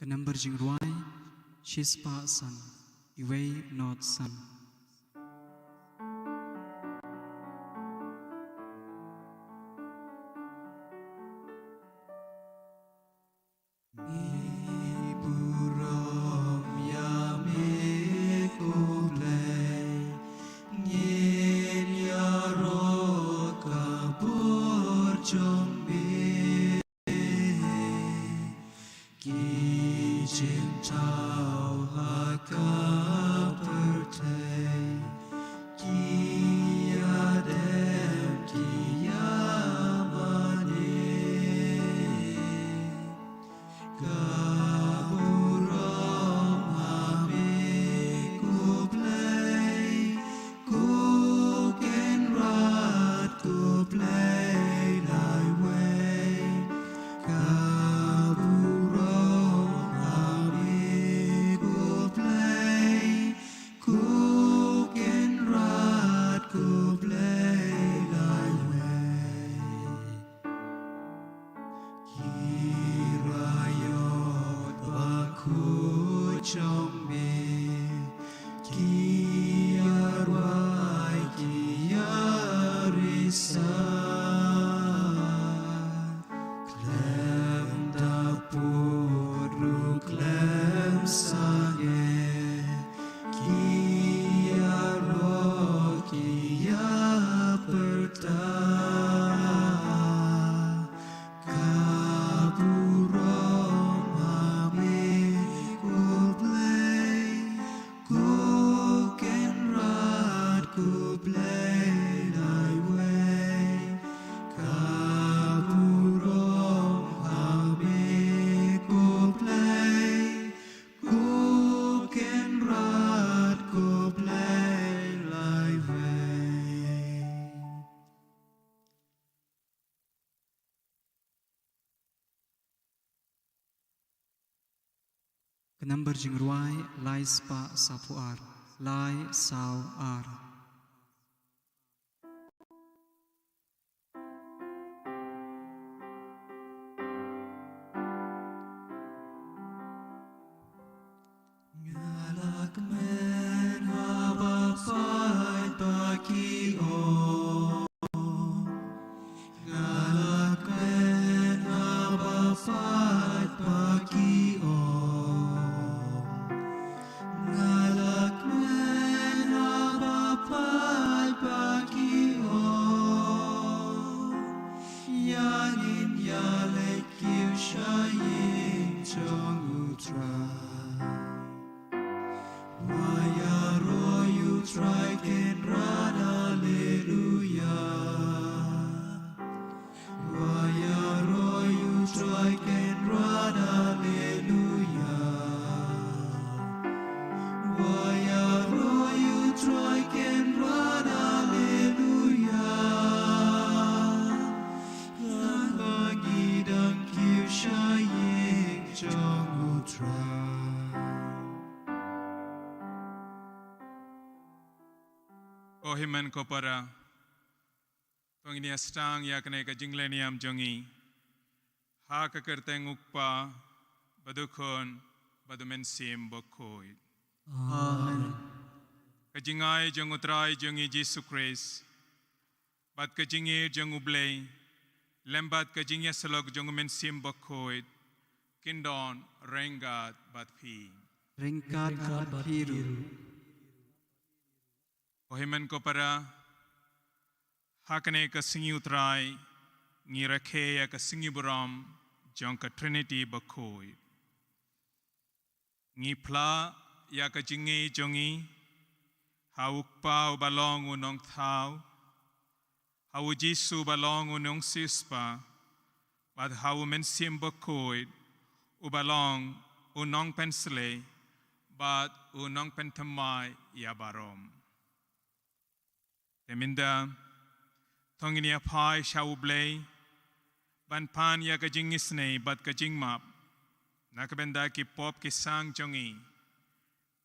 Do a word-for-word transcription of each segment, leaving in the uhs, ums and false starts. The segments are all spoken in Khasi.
Number jingrwai, shispah san, iwei not san. Ngi burom ïa me ko Blei, ngin ïaroh ka bor jong me. Ki jingthaw ha ka pyrthei, ki ïadem ki ïamane. Ka burom ha me ko Blei, ko Kynrad ko Blei laiwei. Ka burom ha me ko Blei, ko Kynrad ko Blei laiwei. Ki raiot bakhuid jong me, ki ïarwai ki ïarisa. Khlem da pud ruh khlem sangeh, ki ïaroh ki ïapyrta. Ka burom ha me ko Blei, ko Kynrad ko Blei laiwei. Ka burom ha me ko Blei, ko Kynrad ko Blei laiwei. Ka number jingrwai, lai spah saphew ar, lai saw ar. Nga la kmen haba pait ba ki ong. Nga la kmen haba pait ba ki ong. Nga la kmen haba pait ba ki ong. Ïa ngin ïaleit kiew sha ïing jong U Trai. Wa ïaroh ïa U Trai Kynrad, Haleluya. Wa ïaroh ïa U Trai Kynrad, Haleluya. Wa ïaroh ïa U Trai Kynrad, Haleluya. Tang ba ngi dang kiew sha ïing jong U Trai. Ko hynmen ko para, to ngin ïa sdang ïa kane ka jingleh niam jong ngi ha ka kyrteng U Kpa, bad U Khun, bad U Mynsiem Bakhuid. Amen. Ka jingai jong U Trai jong ngi Jisu Khrist, bad ka jingïeit jong U Blei, lem bad ka jingïasyllok jong U Mynsiem Bakhuid, kin don ryngkat bad phi. Ryngkat bad phi ruh. Ko hynmen ko para, ha kane ka sngi U Trai, ngi rakhe ïa ka sngi burom jong ka Trinity Bakhuid. Ngi phla ïa ka jingngeit jong ngi ha U Kpa uba long U Nongthaw, ha U Jisu uba long U Nongsiewspah, bad ha U Mynsiem Bakhuid uba long U Nongpynshlei bad U Nongpynthymmai ïa baroh. Te mynta, to ngin ïa phai sha U Blei ban pan ïa ka jingisynei bad ka jingmap na ka bynta ki pop ki sang jong ngi,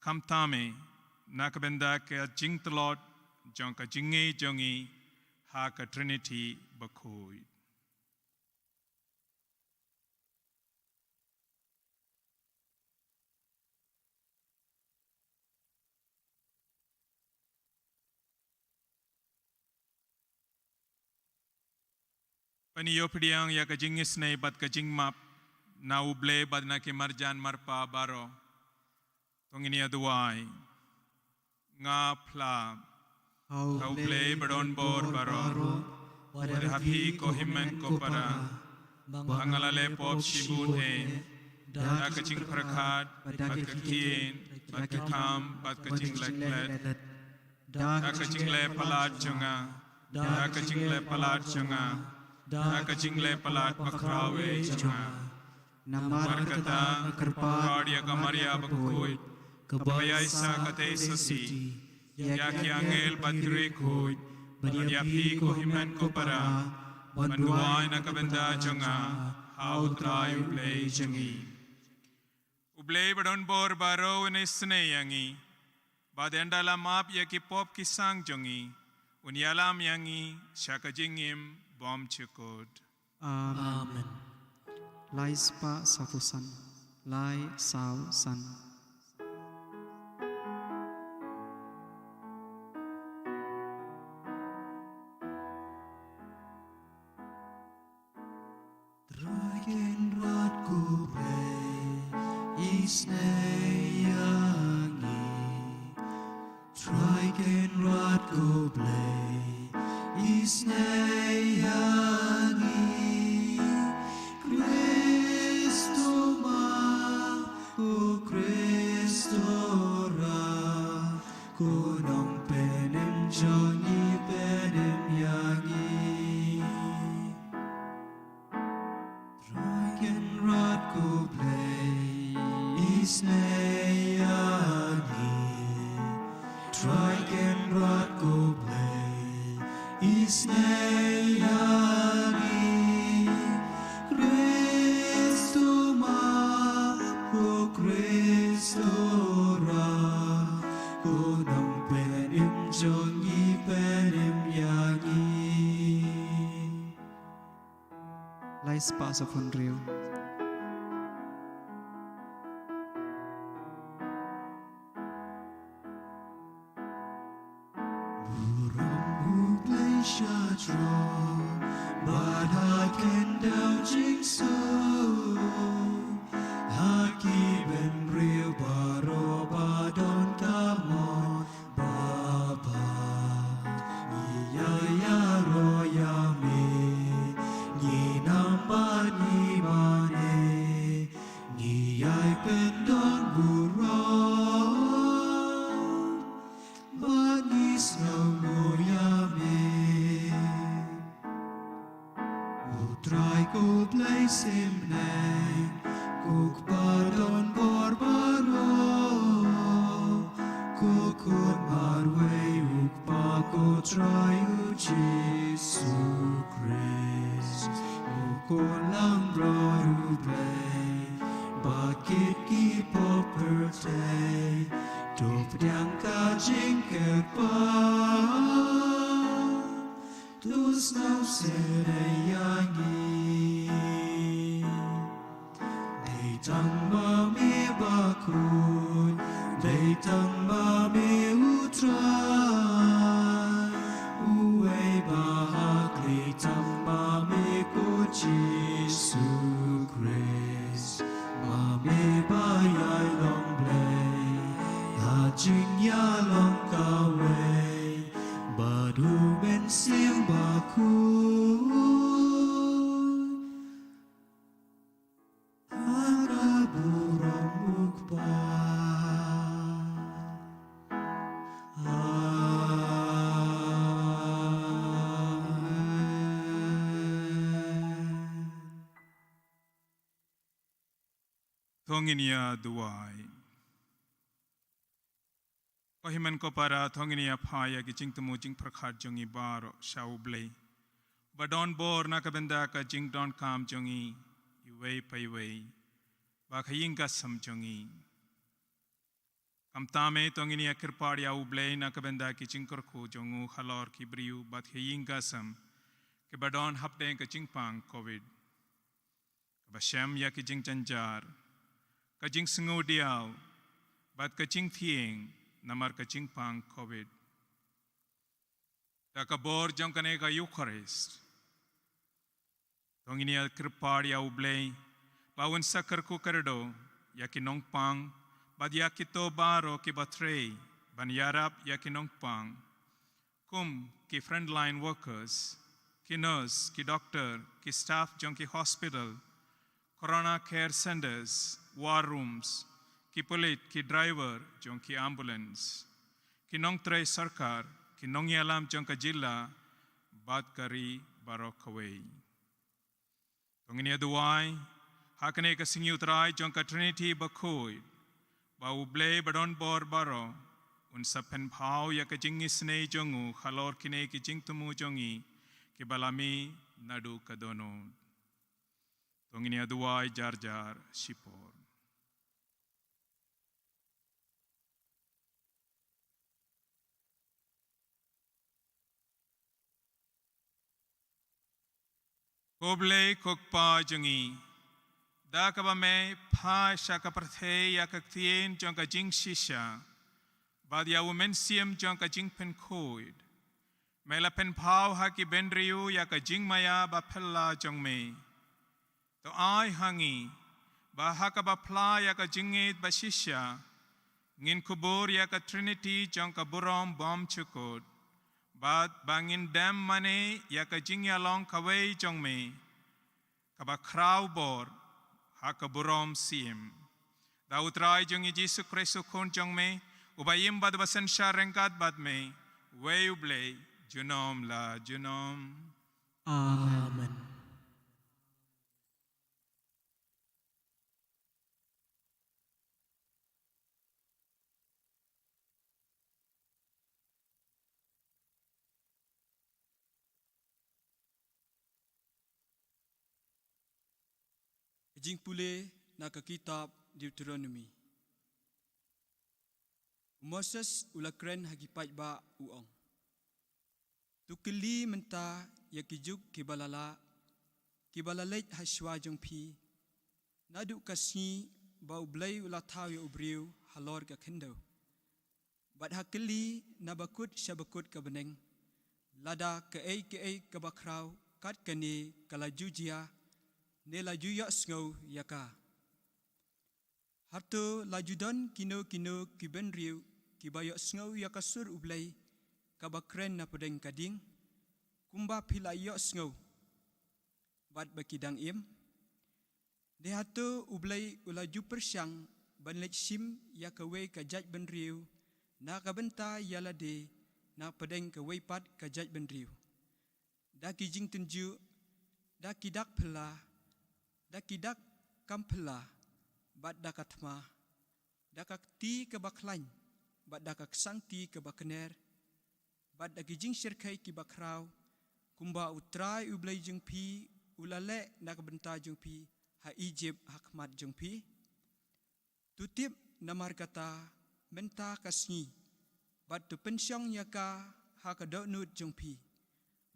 khamtam eh na ka bynta ka jingtlot jong ka jingngeit jong ngi ha ka Trinity Bakhuid. Ban ïoh pdiang ïa ka jingisynei bad ka jingmap na U Blei bad na ki marjan marpa baroh. To ngin ïa duwai. Nga phla ha U Blei ba don bor baroh, bad ha phi ko hynmen ko para, ba nga la leh pop shibun eh, da ka jingpyrkhat, bad ka ktien, bad ka kam, bad ka jingleh klet. Da ka jingleh palat jong nga, da ka jingleh palat jong nga, da ka jingleh palat bakhraw eh jong nga. Namar kata nga kyrpad ïa ka Maria bakhuid, kaba ïaisah katei sasi ïa ki angel bad ki riewkhuid, bad ïa phi ko hynmen ko para, ban duwai na ka bynta jong nga ha U Trai U Blei jong ngi. U Blei ba don bor baroh un isynei ïa ngi, bad ynda la map ïa ki pop ki sang jong ngi, un ïalam ïa ngi sha ka jingim bymjukut. Amen. Lai spah saw phew san. Lai saw san. Trai Kynrad ko Blei, isynei ïa ngi. Trai Kynrad ko Blei, isynei ïa ngi. Khrist u ma, ko Khrist u ra, ko nongpynim jong ngi, pynim ïa ngi. Trai Kynrad ko Blei, isynei ïa ngi. Trai Kynrad ko Blei, isynei ïa ngi. Khrist u ma, ko Khrist u ra, ko nongpynim jong ngi, pynim ïa ngi. Lai spah saw phew hynriew. Burom U Blei sha jrong, bad ha khyndew jingsuk, ha ki bynriew baroh ba don ka mon Baba, ngi ïa ïaroh ïa me, ngi nam bad ngi mane, ngi ïa pyndon burom, bad ngi sngewnguh ïa me. U Trai ko Blei sngewbha, ko Kpa don bor baroh, ko Khun marwei U Kpa ko Trai U Jisu Khrist, u Khun langbrot U Blei, ba kit ki pop pyrthei, to pdiang ka jingkyrpad. To sngewsynei ïa ngi. Dei tang ma me bakhuid, dei tang ma me U Trai. Uwei ba ha khlieh tang ma me ko Jisu Khrist. Ma me ba ïai long Blei, ha jingïalong kawei. Bad U Mynsiem Bakhuid, ha ka burom U Kpa. Amen. To ngin ïa duwai. Ko hynmen ko para, to ngin ïa phai ïa ki jingthmu jingpyrkhat jong ngi baroh sha U Blei, ba don bor na ka bynta ka jingdonkam jong ngi iwei pa iwei, bad ka ïing ka sem jong ngi. Kumta me, to ngin ïa kyrpad ïa U Blei na ka bynta ki jingkyrkhu jong u halor ki briew bad ka ïing ka sem, kiba don hapdeng ka jingpang Covid. Kaba shem ïa ki jingjynjar, ka jingsngewdiaw, bad ka jingphieng namar ka jingpang Covid. Da ka bor jong kane ka Eucharist, To ngin ïa kyrpad ïa U Blei ba un sa kyrkhu kyrdoh ïa ki nongpang bad ïa kito baroh kiba trei ban ïarap ïa ki nongpang, kum ki frontline workers, ki nurse, ki doctor, ki staff jong ki hospital, corona care centres, war rooms, ki pulit, ki driver jong ki ambulance, ki nongtrei sorkar, ki nongïalam jong ka jylla bad ka ri baroh kawei. To ngin ïa duwai ha kane ka sngi, U Trai jong ka Trinity bakhuid, ba U Blei badonbor baroh un sa pynpaw ïa ka jingisynei jong u halor kine ki jingthmu jong ngi kiba la mih naduh ka dohnud. To ngin ïa duwai jar jar shipor. Ko Blei ko Kpa jong ngi, da kaba me phah sha ka pyrthei ïa ka ktien jong ka jingshisha bad ïa U Mynsiem jong ka jingpynkhuid, me la pynpaw ha ki bynriew ïa ka jingmaïa baphylla jong me. To ai ha ngi ba ha kaba phla ïa ka jingngeit bashisha, ngin kubur ïa ka Trinity jong ka burom bymjukut, bad ba ngin dem mane ïa ka jingïalong kawei jong me, kaba khraw bor ha ka burom syiem. Da U Trai jong ngi Jisu Khrist U Khun jong me, uba im bad uba synshar ryngkat bad me, uwei U Blei, junom la junom. Amen. Ka jingpule na ka kitab Deuteronomi. U Moses u la kren ha ki paidbah u ong, to kylli mynta ïa ki juk kiba la lah, kiba la leit ha shuwa jong phi, naduh ka sngi ba U Blei u la thaw ïa u briew halor ka khyndew, bad ha kylli na bakut sha bakut ka bneng, lada kaei kaei kaba khraw kat kane ka la ju jia ne la ju ïohsngew ïa ka. Hato la ju don kino kino ki bynriew kiba ïohsngew ïa ka sur U Blei kaba kren na pdeng ka ding, kumba phi la ïohsngew bad ba ki dang im? Ne hato U Blei u la ju pyrshang ban leit shim ïa kawei ka jaitbynriew na ka bynta ïa lade na pdeng kawei pat ka jaitbynriew, da ki jingtynjuh, da ki dak phylla, da ki dak kam phylla, bad da ka thma, da ka kti kaba khlaiñ, bad da ka ksangti kaba kner, bad da ki jingshyrkhei kiba khraw, kumba U Trai U Blei jong phi u la leh na ka bynta jong phi ha Ijipt ha khmat jong phi? To tip namar kata mynta ka sngi, bad to pynshong ïa ka ha ka dohnud jong phi,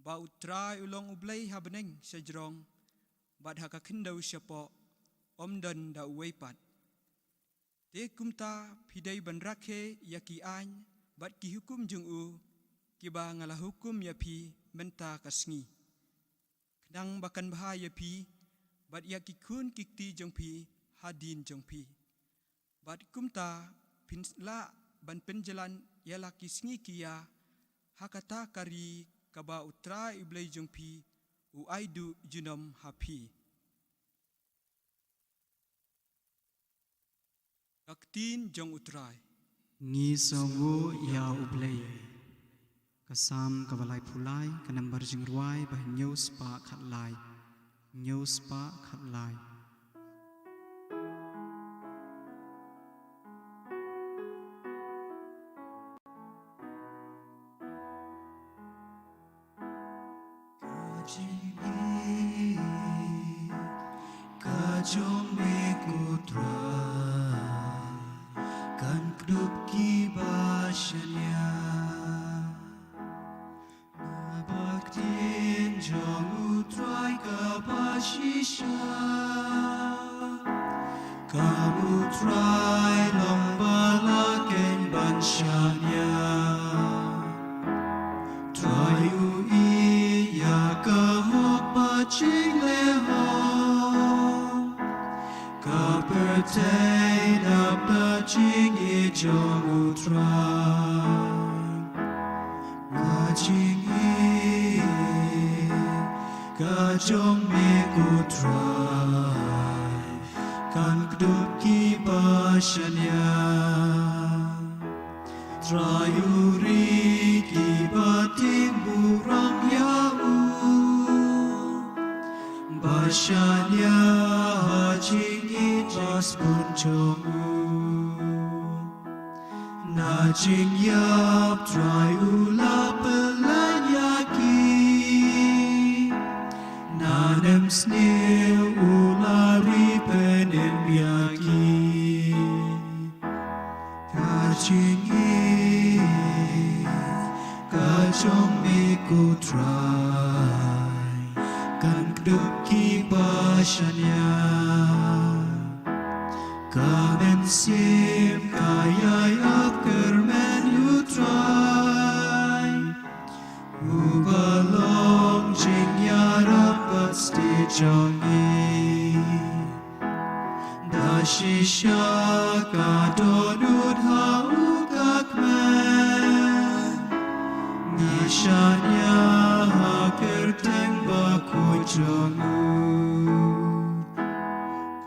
ba U Trai u long U Blei ha bneng sha jrong, bad ha ka khyndew shapoh, ym don da uwei pat. Te kumta phi dei ban rakhe ïa ki aiñ bad ki hukum jong u, kiba nga la hukum ïa phi mynta ka sngi, khnang ba kan bha ïa phi bad ïa ki khun ki kti jong phi hadien jong phi. Bad kumta phin lah ban pynjlan ïa la ki sngi ki ïa ha kata ka ri kaba U Trai U Blei jong phi u ai duh junom ha phi. Ka ktien jong U Trai. Ngi sngewnguh ïa U Blei. Ka Salm kaba laiphew lai, ka nambar jingrwai ba hynñiew spah khatlai. Hynñiew spah khatlai. Ka jingïeit ka jong me ko Trai kan kdup kiba shaniah. Naba ka ktien jong U Trai kaba shisha. Kam U Trai long ba la khein ban shaniah. Trai u ïeit ïa ka hok bad jingleh jong me ko Trai, kan kdup kiba shaniah. Trai u ri kiba tieng burom ïa u, ba shaniah ha jingïeit ba sbun jong u. Na jingïap Trai u la pynlait ïa ki, na nemsniew u la ri pynim ïa ki. Ka jingïeit ka jong me ko Trai, kan kdup kiba shaniah. Ka mynsiem ka ïai ap kyrmen ïa u Trai, uba long jingïarap bad stieh jong ngi. Da shisha ka dohnud ha u ka kmen, ngi shaniah ha kyrteng bakhuid jong u.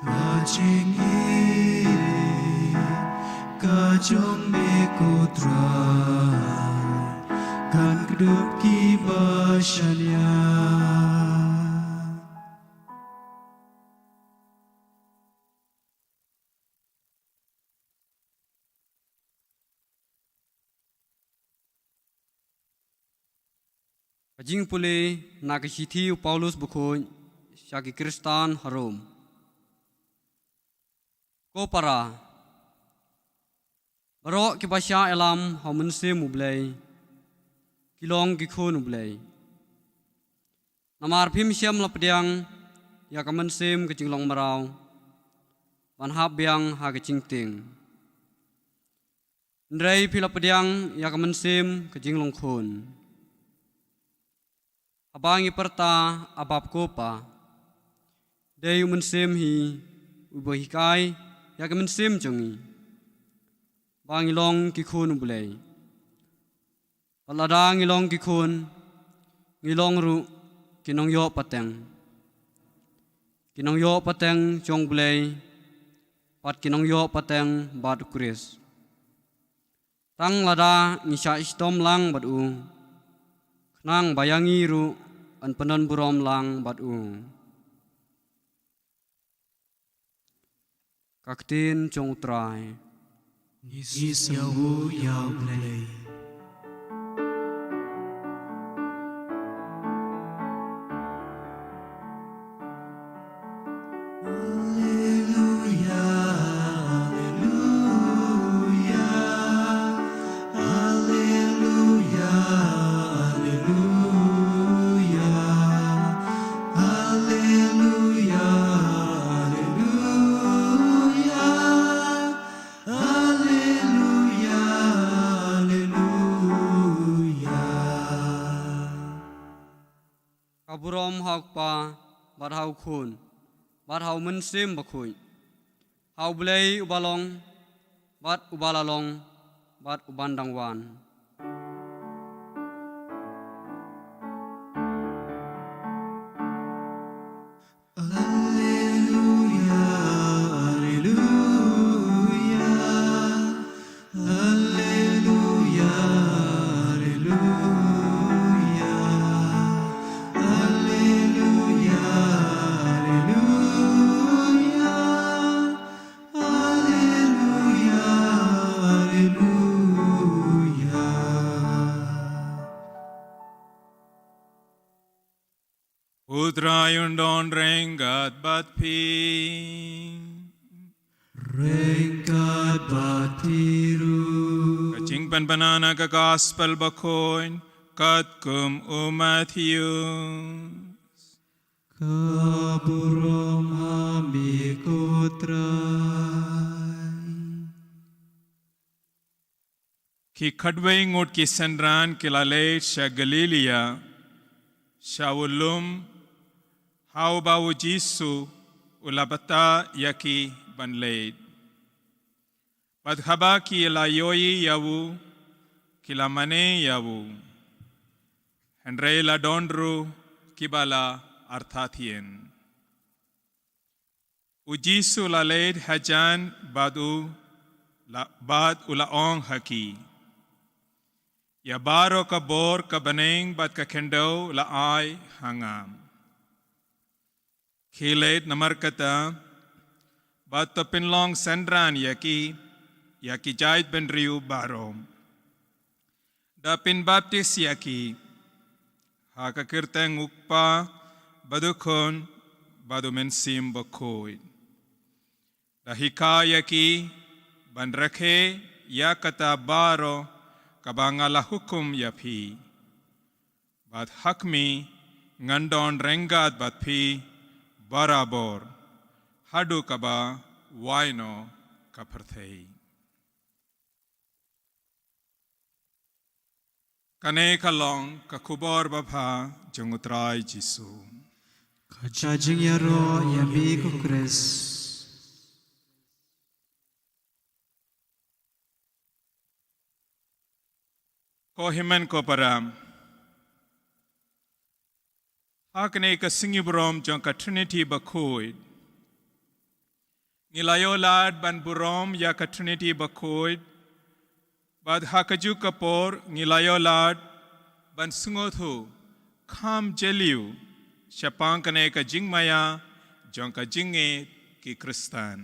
Ka jingïeit ka jong me ko Trai, kan kdup kiba shaniah. Ka jingpule na ka shithi u Paulus bakhuid sha ki Khristan ha Rom. Ko para, baroh kiba shah ïalam ha u Mynsiem u Blei ki long ki khun u Blei. Namar phim shym la pdiang ïa ka mynsiem ka jinglong mraw ban hap biang ha ka jingtieng. Hynrei phi la pdiang ïa ka mynsiem ka jinglong khun. Haba ngi pyrta Abba ko Pa, dei u Mynsiem hi uba hikai ïa ka mynsiem jong ngi ba ngi long ki khun u Blei. Bad lada ngi long ki khun, ngi long ruh ki nongïoh pateng, ki nongïoh pateng jong u Blei, bad ki nongïoh pateng bad u Khrist. Tang lada ngi shah shitom lang bad u, khnang ba ïa ngi ruh yn pyndonburom lang bad u. Ka ktien jong u Trai. Ngi sngew ïa u Blei. Alleluia, alleluia, alleluia, alleluia, alleluia, alleluia, alleluia, alleluia. Ka burom ha u Kpa, bad ha u Khun, bad ha u Mynsiem Bakhuid. Ha u Blei uba long, bad uba la long, bad uban dang wan. Alleluia, alleluia. Alleluia, alleluia, alleluia, alleluia, alleluia, alleluia. U Trai un don ryngkat bad phi. Ryngkat bad phi ruh. Ka jingpynbna na ka Gospel Bakhuid katkum u Mathaios. Ka burom ha me ko Trai. Ki khatwei ngut ki synran ki la leit sha Galilaia, sha u lum ha uba u Jisu u la batai ïa ki ban leit. Bad haba ki la ïohi ïa u, ki la mane ïa u. Hynrei la don ruh kiba la artatien. U Jisu la leit hajan bad u la, bad u la ong ha ki, "Ïa baroh ka bor ka bneng bad ka khyndew la ai ha nga. Khie leit namar kata, bad to pynlong synran ïa ki, ïa ki jaitbynriew baroh. Da pynbaptis ïa ki ha ka kyrteng u Kpa bad u Khun bad u Mynsiem Bakhuid. Da hikai ïa ki ban rakhe ïa kata baroh kaba nga la hukum ïa phi. Bad ha khmih, ngan don ryngkat bad phi barabor, haduh kaba wai noh ka pyrthei." Kane ka long ka khubor babha jong u Trai Jisu. Ka jingïaroh ïa me ko Khrist. Ko hynmen ko para, ha kane ka sngi burom jong ka Trinity Bakhuid, ngi la ïoh lad ban burom ïa ka Trinity Bakhuid, bad ha kajuh ka por ngi la ïoh lad ban sngewthuh kham jylliew shaphang kane ka jingmaïa jong ka jingngeit ki Khristan.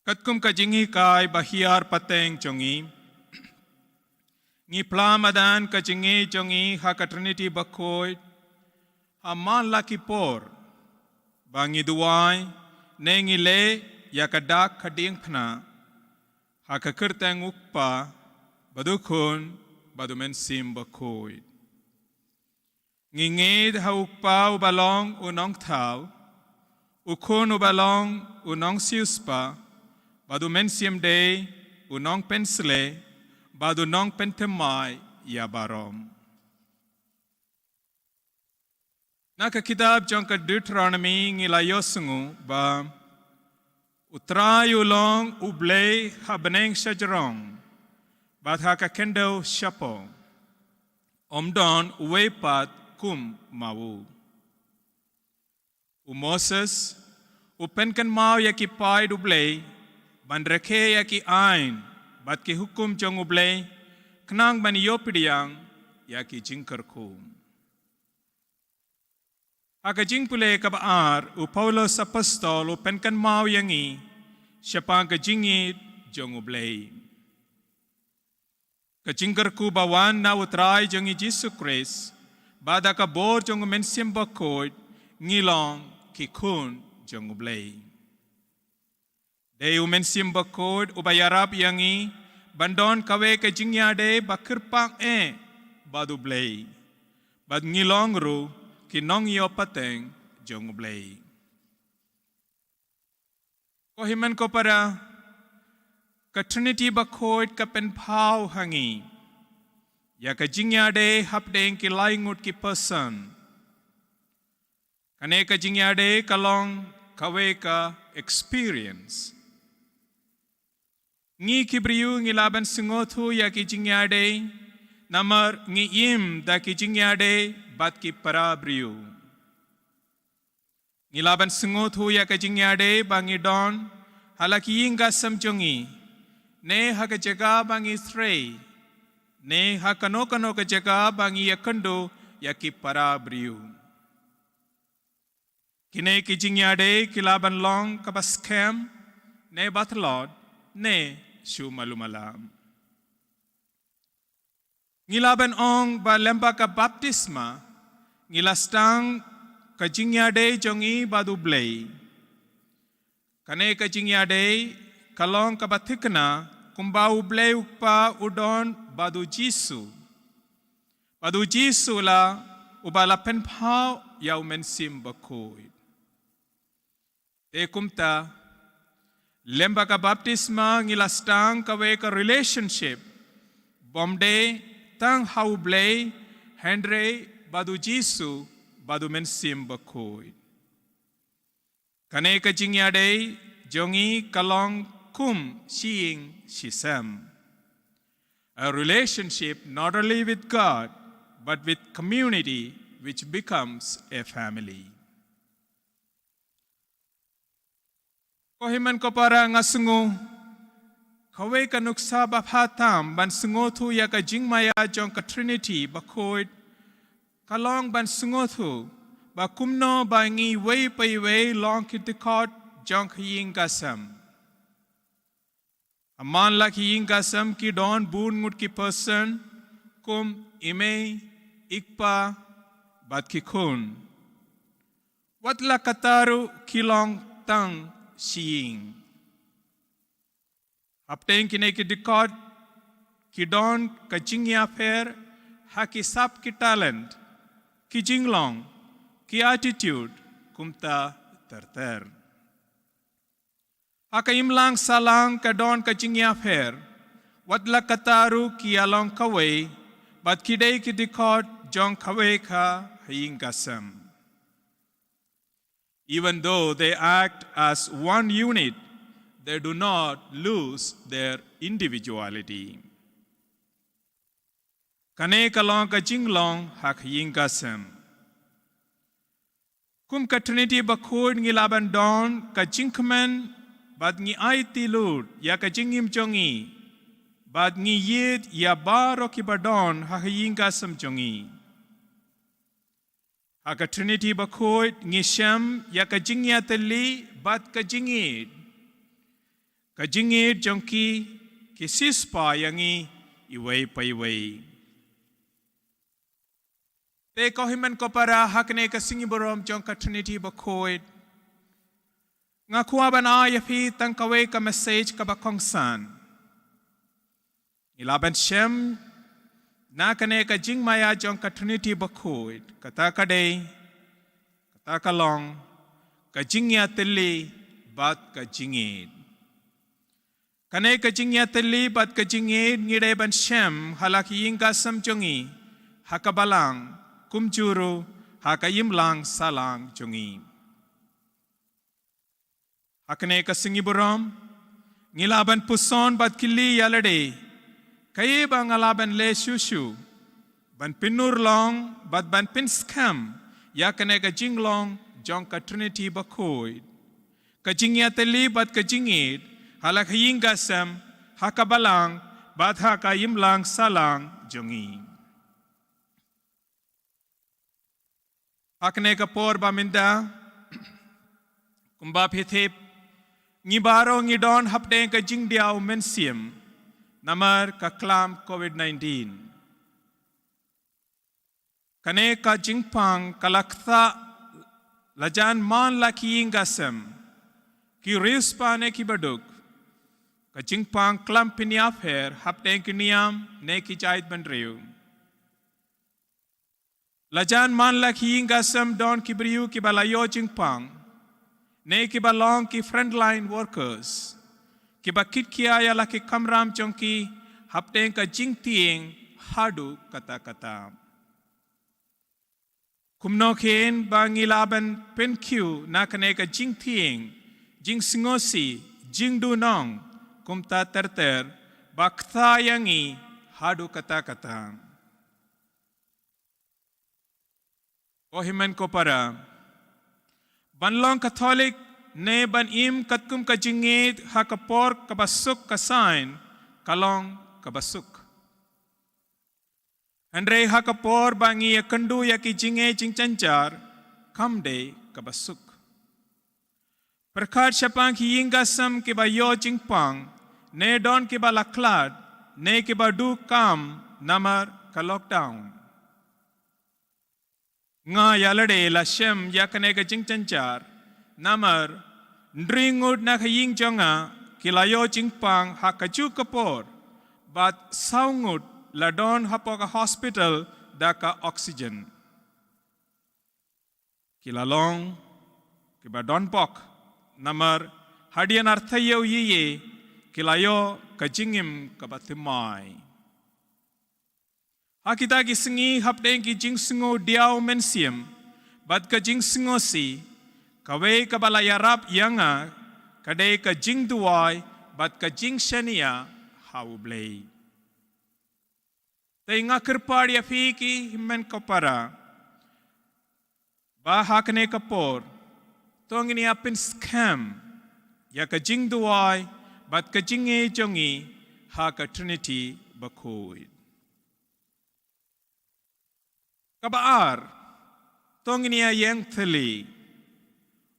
Katkum ka jinghikai ba hiar pateng jong ngi, ngi phla madan ka jingngeit jong ngi ha ka Trinity Bakhuid ha man la ki por, ba ngi duwai ne ngi leh ïa ka dak ka diengphna ha ka kyrteng u Kpa bad u Khun bad u Mynsiem Bakhuid. Ngi ngeit ha u Kpa uba long u Nongthaw, u Khun uba long u Nongsiewspah, bad u Mynsiem Dei u Nongpynshlei, bad u Nongpynthymmai ïa baroh. Na ka kitab jong ka Deuteronomy ngi la ïohsngew ba u Trai u long U Blei ha bneng shajrong bad ha ka khyndew shapoh. Ym don uwei pat kum ma u. U Moses u pynkynmaw ïa ki paid U Blei ban rakhe ïa ki aiñ bad ki hukum jong U Blei, khnang ban ïoh pdiang ïa ki jingkyrkhu. Ha ka jingpule kaba ar, u Paulus Apostol u pynkynmaw ïa ngi shaphang ka jingngeit jong U Blei. Ka jingkyrkhu ba wan na u Trai jong ngi Jisu Khrist, bad da ka bor jong u Mynsiem Bakhuid, ngi long ki khun jong U Blei. Dei u Mynsiem Bakhuid uba ïarap ïa ngi ban don kawei ka jingïadei ba kyrpang eh bad U Blei, bad ngi long ruh ki nongïoh pateng jong U Blei. Ko hynmen ko para, ka Trinity Bakhuid ka pynpaw ha ngi ïa ka jingïadei hapdeng ki lai ngut ki person. Kane ka jingïadei ka long kawei ka experience. Ngi ki briew ngi lah ban sngewthuh ïa ki jingïadei namar ngi im da ki jingïadei bad ki para briew. Ngi lah ban sngewthuh ïa ka jingïadei ba ngi don ha la ki ïing ki sem jong ngi, ne ha ka jaka ba ngi trei, ne ha kano kano ka jaka ba ngi ïakynduh ïa ki para briew. Kine ki jingïadei ki lah ban long kaba skhem, ne ba tlot, ne shu malu mala. Ngi lah ban ong ba lyngba ka baptisma ngi la sdang ka jingïadei jong ngi bad U Blei. Kane ka jingïadei ka long kaba thikna kumba U Blei U Kpa u don bad u Jisu, bad u Jisu la uba la pynpaw ïa u Mynsiem Bakhuid. Te kumta, lyngba ka baptisma ngi la sdang kawei ka relationship bym dei tang ha U Blei, hynrei bad u Jisu bad u Mynsiem Bakhuid. Kane ka jingïadei jong ngi ka long kum shi ïing shi sem. A relationship not only with God, but with community, which becomes a family. Ko hynmen ko para, nga sngew kawei ka nuksa ba bha tam ban sngewthuh ïa ka jingmaïa jong ka Trinity bakhuid ka long ban sngewthuh ba kumno ba ngi iwei pa iwei long ki dkhot jong ka ïing ka sem. Ha man la ki ïing ka sem ki don bun ngut ki person kum i mei, i kpa bad ki khun. Wat la katta ruh ki long tang shi ïing. Hapdeng kine ki dkhot ki don ka jingïapher ha ki sap ki talent, ki jinglong, ki attitude, kumta ter ter. Ha ka imlang sahlang ka don ka jingïapher, wat la katta ruh ki ïalong kawei bad ki dei ki dkhot jong kawei ka ïing ka sem. Even though they act as one unit, they do not lose their individuality. Kane ka long ka jinglong ha ka ïing ka sem. Kum ka Trinity bakhuid ngi lah ban don ka jingkmen bad ngi aiti lut ïa ka jingim jong ngi bad ngi ïeit ïa baroh kiba don ha ka ïing ka sem jong ngi. Ha ka Trinity bakhuid ngi shem ïa ka jingïatylli bad ka jingïeit. Ka jingïeit jong ki ki siewspah ïa ngi iwei pa iwei. Te ko hynmen ko para, ha kane ka sngi burom jong ka Trinity bakhuid, nga kwah ban ai ïa phi tang kawei ka message kaba kongsan. Ngi lah ban shem na kane ka jingmaïa jong ka Trinity bakhuid, kata ka dei, kata ka long ka jingïatylli bad ka jingïeit. Kane ka jingïatylli bad ka jingïeit ngi dei ban shem ha la ki ïing ka sem jong ngi, ha ka balang, kumjuh ruh ha ka imlang sahlang jong ngi. Ha kane ka sngi burom ngi lah ban puson bad kylli ïa lade, kaei ba nga lah ban leh shuh shuh ban pynurlong bad ban pynskhem ïa kane ka jinglong jong ka Trinity bakhuid, ka jingïatylli bad ka jingïeit ha la ka ïing ka sem, ha ka balang bad ha ka imlang sahlang jong ngi. Ha kane ka por ba mynta, kumba phi tip, ngi baroh ngi don hapdeng ka jingdiaw mynsiem namar ka klam covid nineteen. Kane ka jingpang ka la kthah lajan man la ki ïing ka sem, ki riewspah ne ki baduk. Ka jingpang klam pynïapher hapdeng ki niam ne ki jaitbynriew. Lajan man la ki ïing ka sem don ki briew kiba la ïoh jingpang ne kiba long ki frontline workers, kiba kitkhia ïa la ki kamram jong ki hapdeng ka jingtieng haduh katta katta. Kumno kein ba ngi lah ban pynkiew na kane ka jingtieng, jingsngewsih, jingduhnong, kumta ter ter, ba kthah ïa ngi haduh katta katta. Ko hynmen ko para, ban long Katholik ne ban im katkum ka jingïeit ha ka por kaba suk ka sign ka long kaba suk. Hynrei ha ka por ba ngi ïakynduh ïa ki jingeh jingjynjar, kam dei kaba suk. Pyrkhat shaphang ki ïing ka sem kiba ïoh jingpang, ne don kiba la khlad, ne kiba duh kam namar ka lockdown. Nga ïa lade la shem ïa kane ka jingjynjar, namar hynriew ngut na ka ïing jong nga ki la ïoh jingpang ha kajuh ka por, bad saw ngut la don hapoh ka hospital da ka oxygen. Ki la long kiba don bok, namar hadien ar taïew ïeïe ki la ïoh ka jingim kaba thymmai. Ha kita ki sngi hapdeng ki jingsngew diaw mynsiem bad ka jingsngewsih, kawei kaba la ïarap ïa nga ka dei ka jingduwai bad ka jingshaniah ha U Blei. Te nga kyrpad ïa phi ki hynmen ko para, Ba ha kane ka por, to ngin ïa pynskhem ïa ka jingduwai bad ka jingngeit jong ngi ha ka Trinity bakhuid. Kaba ar, to ngin ïa ïeng thylli.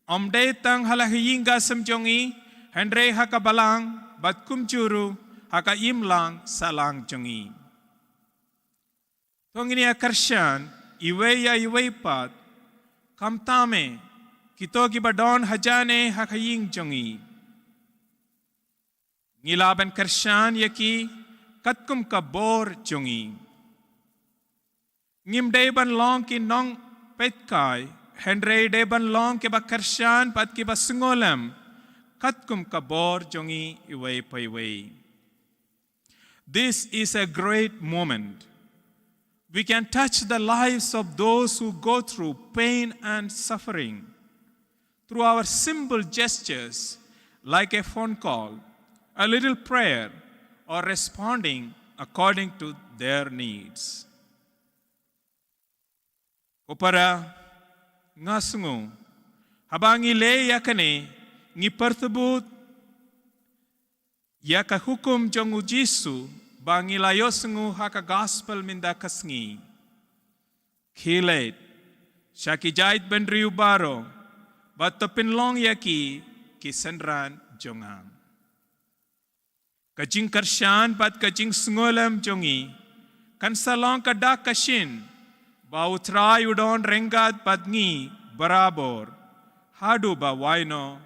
Ym dei tang ha la ka ïing ka sem jong ngi, hynrei ha ka balang, bad kumjuh ruh ha ka imlang sahlang jong ngi. To ngin ïa kyrshan iwei ïa iwei pat, khamtam eh kito kiba don hajan eh ha ka ïing jong ngi. Ngi lah ban kyrshan ïa ki katkum ka bor jong ngi. Ngim dei ban long ki nongpeitkai, hynrei dei ban long kiba kyrshan bad kiba sngewlem katkum ka bor jong ngi iwei pa iwei. This is a great moment. We can touch the lives of those who go through pain and suffering through our simple gestures, like a phone call, a little prayer, or responding according to their needs. Ko para, nga sngew, haba ngi leh ïa kane, ngi pyrthubut ïa ka hukum jong U Jisu ba ngi la ïohsngew ha ka gospel mynta ka sngi. Khie leit sha ki jaitbynriew baroh, bad to pynlong ïa ki ki synran jong nga. Ka jingkyrshan bad ka jingsngewlem jong ngi kan sa long ka dak ka shin ba U Trai u don ryngkat bad ngi barabor, haduh ba wai noh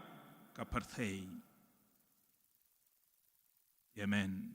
ka pyrthei. Amen.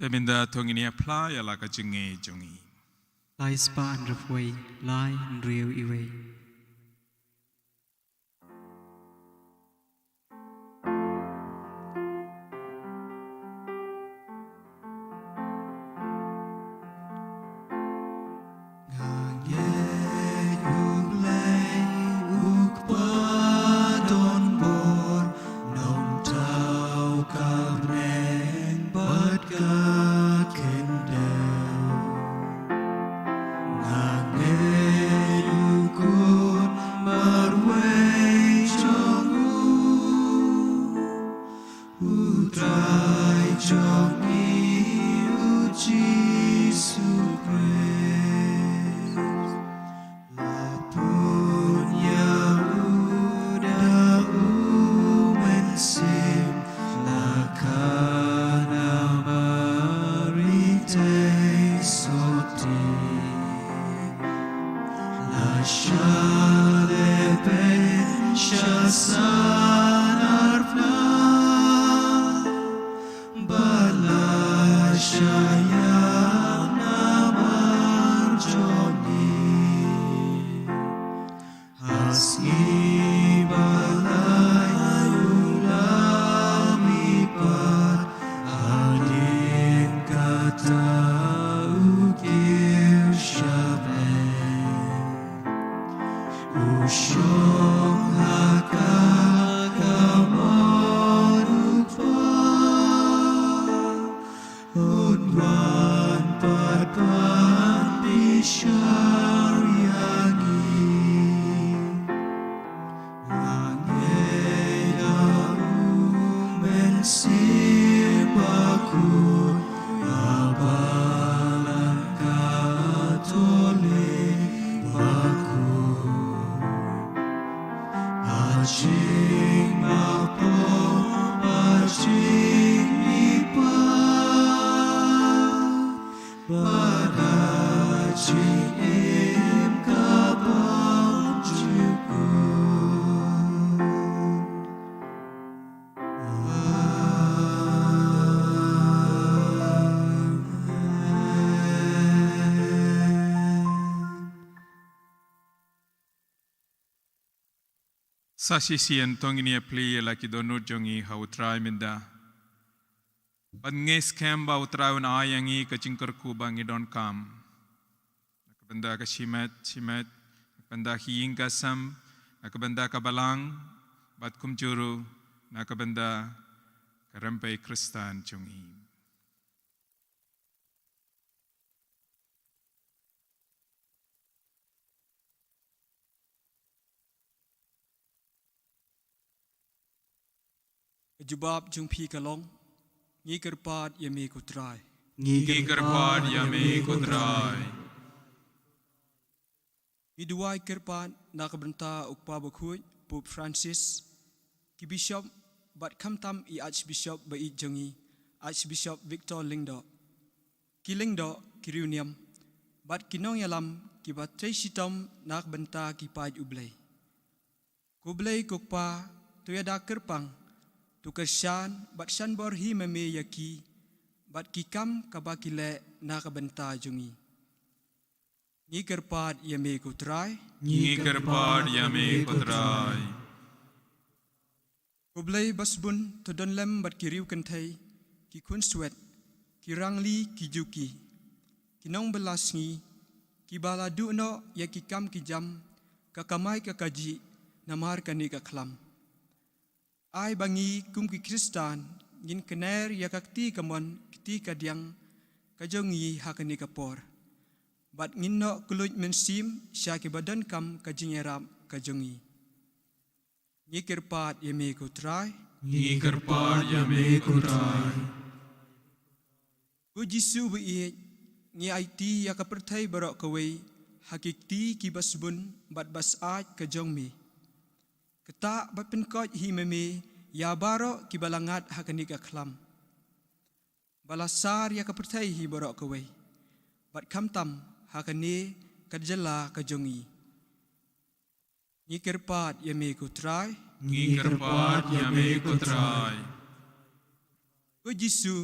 Te mynta to ngin ïa phla ïa la ka jingngeit jong ngi. Lai spah hynriewphew wei, lai hynriew iwei. Nga ngeit U Blei U Kpa don bor, Nongthaw ka bneng bad ka khyndew. Nga ngeit U Khun marwei jong U, U Trai jong ngi U Jisu Khrist. La pun ïa U da U Mynsiem, la kha na Mari thei sotti. La shah lehbeiñ sha san arphew khyndai, bad la shah ïap namar jong ngi. Ha sngi ba lai U la mihpat, hadien kata U kiew sha bneng. U shong ha ka kamon U Kpa, Un wan pat ban bishar ïa ngi. Nga ngeit ha U Mynsiem Bakhuid, ha Balang Katholik bakhuid, ha jingmap Sa shisien to ngin ïa plie ïa la ki dohnud jong ngi ha U Trai mynta. Bad ngi skhem ba U Trai un ai ïa ngi ka jingkyrkhu ba ngi donkam. Na ka bynta ka shimet, shimet, na ka bynta ka ïing ka sem, na ka bynta ka balang, bad kumjuh ruh, na ka bynta ka rympei Khristan jong ngi. Ka jubab jong phi ka long, ngi kyrpad ïa me ko Trai. Ngi kyrpad ïa me ko Trai. Ngi duwai kyrpad na ka bynta u Kpa Bakhuid, Pope Francis, ki bishop, bad khamtam i Archbishop ba ïeit jong ngi, Archbishop Victor Lyngdoh, ki lyngdoh, ki riewniam, bad ki nongïalam kiba trei shitom na ka bynta ki paid U Blei. Ko Blei ko Kpa, to ïada kyrpang, to kyrshan bad shan bor hi ma me ïa ki, bad ki kam kaba ki leh na ka bynta jong ngi. Ngi kyrpad ïa me ko Trai. Ngi kyrpad ïa me ko Trai. Ko Blei basbun, to don lem bad ki riew kynthei, ki khunswet, ki rangli, ki juki, ki nongbylla sngi, kiba la duh noh ïa ki kam ki jam, ka kamai ka kajih, namar kane ka khlam. Ai ba ngi kum ki Khristan, ngin kner ïa ka kti kamon, kti kadiang, ka jong ngi ha kane ka por. Bad ngin noh kylluid mynsiem, sha kiba donkam ka jingïarap ka jong ngi. Ngi kyrpad ïa me ko Trai. Ngi kyrpad ïa me ko Trai. Ko Jisu ba ïeit, ngi aiti ïa ka pyrthei baroh kawei, ha ki kti kiba sbun, bad ba syaid ka jong me. Ktah bad pynkoit hi ma me, ïa baroh kiba la ngat ha kane ka khlam. Ba la sar ïa ka pyrthei hi baroh kawei. Bad khamtam ha kane ka jylla ka jong ngi. Ngi kyrpad ïa me ko Trai. Ngi kyrpad ïa me ko Trai. Ko Jisu,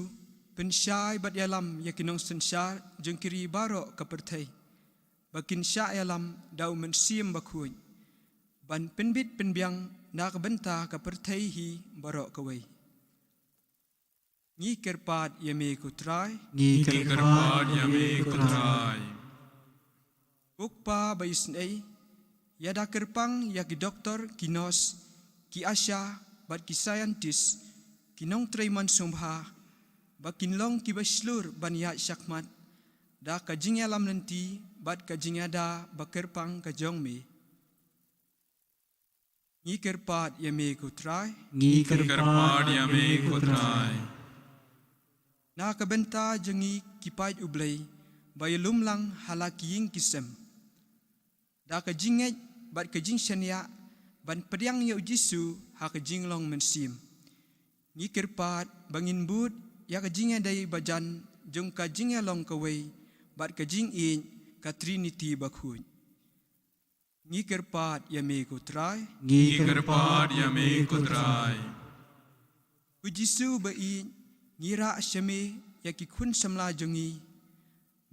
pynshai bad ïalam ïa ki nongsynshar jong ki ri baroh ka pyrthei. Ba kin shah ïalam da u Mynsiem Bakhuid. Ban pynbit pynbiang na ka bynta ka pyrthei hi baroh kawei. Ngi kyrpad ïa me ko Trai. Ngi kyrpad ïa me ko Trai. Ko Kpa ba isynei, ïada kyrpang ïa ki doktor, ki nurse, ki ASHA, bad ki scientist, ki nongtrei mon sngewbha, ba kin long kiba shlur ban ïaid shakhmat, da ka jingïalam lynti, bad ka jingïada ba kyrpang ka jong me. Ngi kyrpad ïa me ko Trai. Ngi kyrpad ïa me ko Trai. Na ka bynta jong ngi ki paid U Blei, ba ïalum lang ha la ki ïing ki sem. Da ka jingngeit bad ka jingshaniah, ban pdiang ïa u Jisu ha ka jinglong mynsiem. Ngi kyrpad ba ngin bud ïa ka jingïadei bajan, jong ka jingïalong kawei, bad ka jingïeit ka Trinity bakhuid. Ngi kyrpad ïa me ko Trai. Ngi kyrpad ïa me ko Trai. Ko Jisu ba ïeit, ngi rah sha me ïa ki khun samla jong ngi.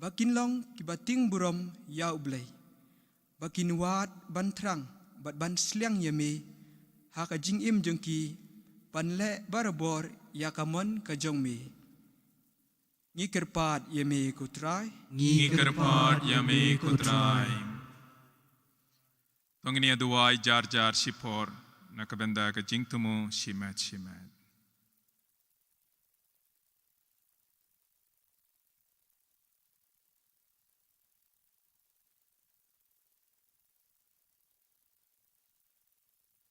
Ba kin long kiba tieng burom ïa U Blei. Ba kin wad ban thrang, bad ban sliang ïa me. Ha ka jingim jong ki, ban leh barabor ïa ka mon ka jong me. Ngi kyrpad ïa me ko Trai. Ngi kyrpad ïa me ko Trai. To ngin ïa duwai jar jar shipor, na ka bynta ka jingthmu shimet shimet.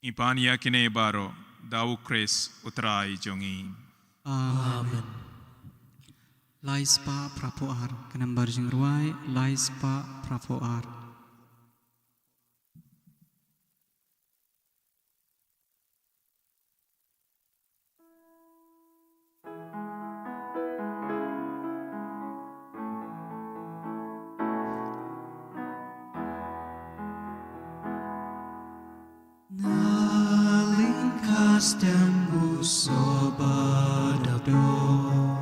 Ngi pan ïa kine baroh, da U Khrist U Trai jong ngi. Amen. Lai spah phra phew ar, ka nambar jingrwai, lai spah phra phew ar. Na lyngkha stem u soh ba dap doh,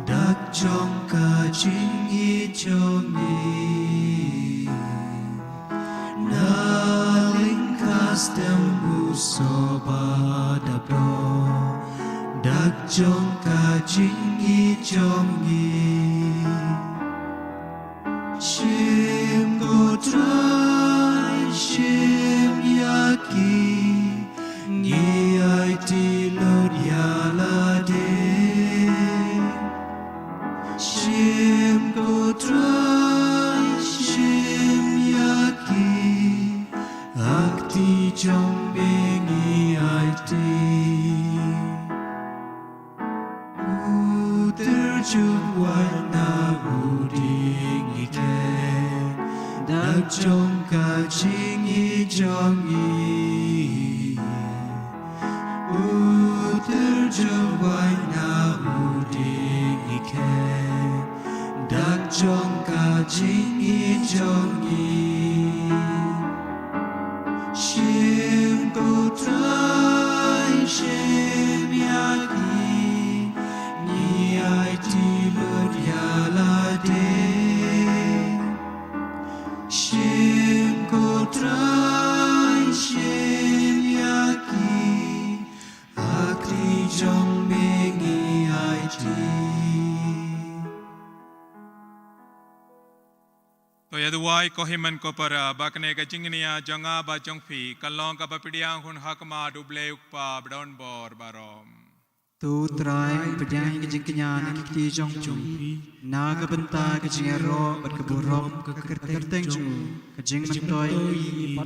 dak jong ka jingïeit jong ngi. Na lyngkha stem u Soba dap doh dak jong ka jingïeit jong ngi. Shim ko Trai, shim ïa ki, ngi aiti lut ïa lade. Shim ko Trai, shim ïa ki, ha kti jong me ngi aiti. U tyrjuh wad na u dieng ngi kheiñ dak jong ka jingïeit jong ngi. U tyrjuh wad na u dieng ngi kheiñ dak jong ka jingïeit jong ngi. Shim ko Trai, shim ïa ki, ngi aiti lut ïa lade. Shim ko Trai, shim ïa ki, ha kti jong me ngi aiti. To ïa duwai ko hynmen ko para, ba kane ka jingïaid jong nga bad jong phi kan long kaba pdiang hun ha khmat U Blei U Kpa badonbor baroh. To Trai, pdiang ïa ka jingkñia na ki kti jong phi na ka bynta ka jingïaroh bad ka burom ka kyrteng jong u, ka jingmyntoi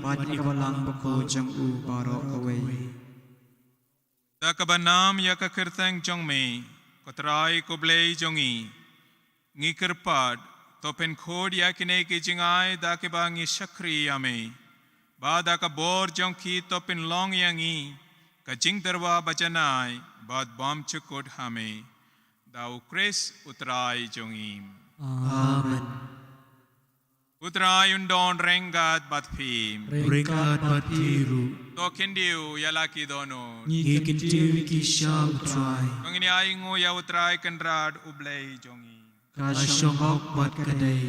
bad ïa ka Balang Bakhuid jong u baroh kawei. Da kaba nam ïa ka kyrteng jong me, ko Trai ko Blei jong ngi, ngi kyrpad, to pynkhuid ïa kine ki jingai da kiba ngi shakri ïa me. Ba da ka bor jong ki to pynlong ïa ngi ka jingdawa bajanai bad bymjukut ha me. Da U Khrist U Trai jong ngi. Amen. U Trai un don ryngkat bad phi. Ryngkat bad phi ruh. To khyndiat ïa la ki dohnud. Ngi kyntiew ïa ki sha U Trai. To ngin ïa ainguh ïa U Trai Kynrad U Blei jong ngi. Ka shong hok bad ka dei.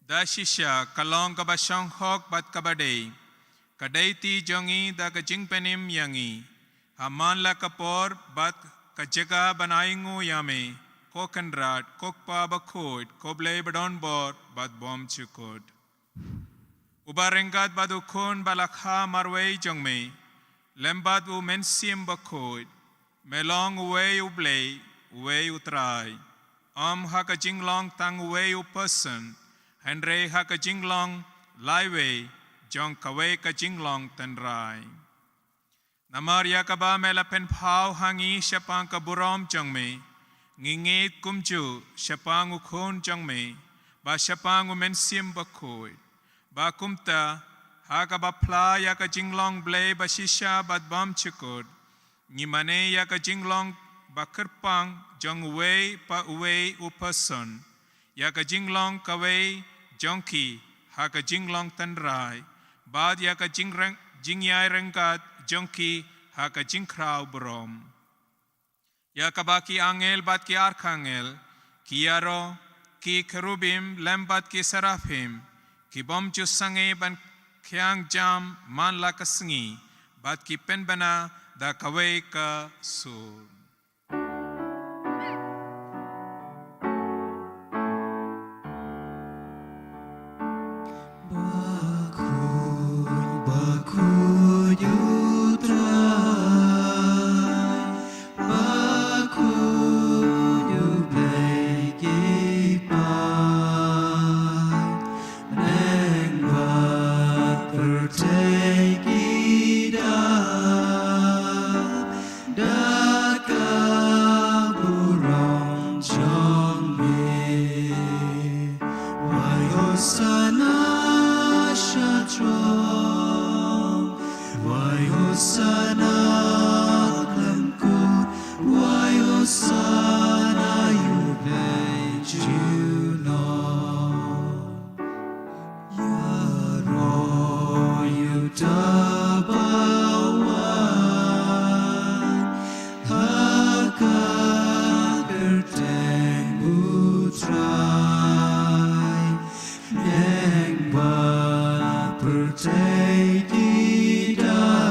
Da shisha ka long kaba shong hok bad kaba dei. Ka dei ti jong ngi da ka jingpynim ïa ngi. Ha man la ka por bad ka jaka ban ainguh ïa me, ko Kynrad, ko Kpa Bakhuid, ko Blei badonbor bad bymjukut. Uba ryngkat bad U Khun ba la kha marwei jong me, lem bad U Mynsiem Bakhuid, me long uwei U Blei, uwei U Trai. Ym ha ka jinglong tang uwei u person, hynrei ha ka jinglong laiwei jong kawei ka jinglong tynrai. Namar ïa kaba me la pynpaw ha ngi shaphang ka burom jong me, ngi ngeit kumjuh shaphang U Khun jong me, bad shaphang U Mynsiem Bakhuid. Ba kumta, ha kaba phla ïa ka jinglong Blei ba shisha bad bymjukut, ngi mane ïa ka jinglong ba kyrpang jong uwei pa uwei u person, ïa ka jinglong kawei jong ki ha ka jinglong tynrai, bad ïa ka jingreng, jingïaid ryngkat jong ki ha ka jingkhraw burom. Ïa kaba ki angel bad ki arkangel, ki ïaroh, ki kherubim lem bad ki seraphim, ki bym ju sangeh ban khñiang jam man la ka sngi, bad ki pynbna da kawei ka sur. Bakhuid, bakhuid U Trai, bakhuid U Blei ki paid, bneng bad pyrthei ki dap da ka burom jong me. Wai Hosana sha throne, wai Hosana khlem kut, wai Hosana ïa U Blei junom. Ïaroh ïa uta uba wan ha ka kyrteng U Trai, bneng bad pyrthei ki dap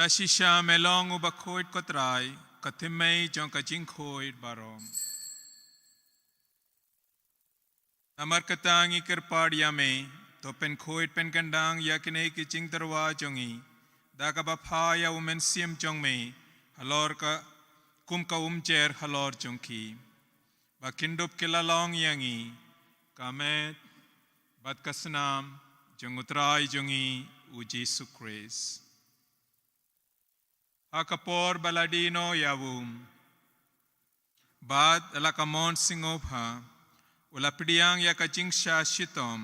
Shisha me long u bakhuid, ko Trai, ka thim mei jong ka jingkhuid baroh. Namar kata ngi kyrpad ïa me, to pynkhuid pynkyndang ïa kine ki jingtyrwa jong ngi da kaba pha ïa u Mynsiem jong me halor ka, kum ka umjer halor jong ki, ba kin dup ki la long ïa ngi ka met bad ka snam jong u Trai jong ngi u Jisu Khrist. Ha ka por ba la die noh ïa u, bad la ka mon sngewbha, u la pdiang ïa ka jingshah shitom,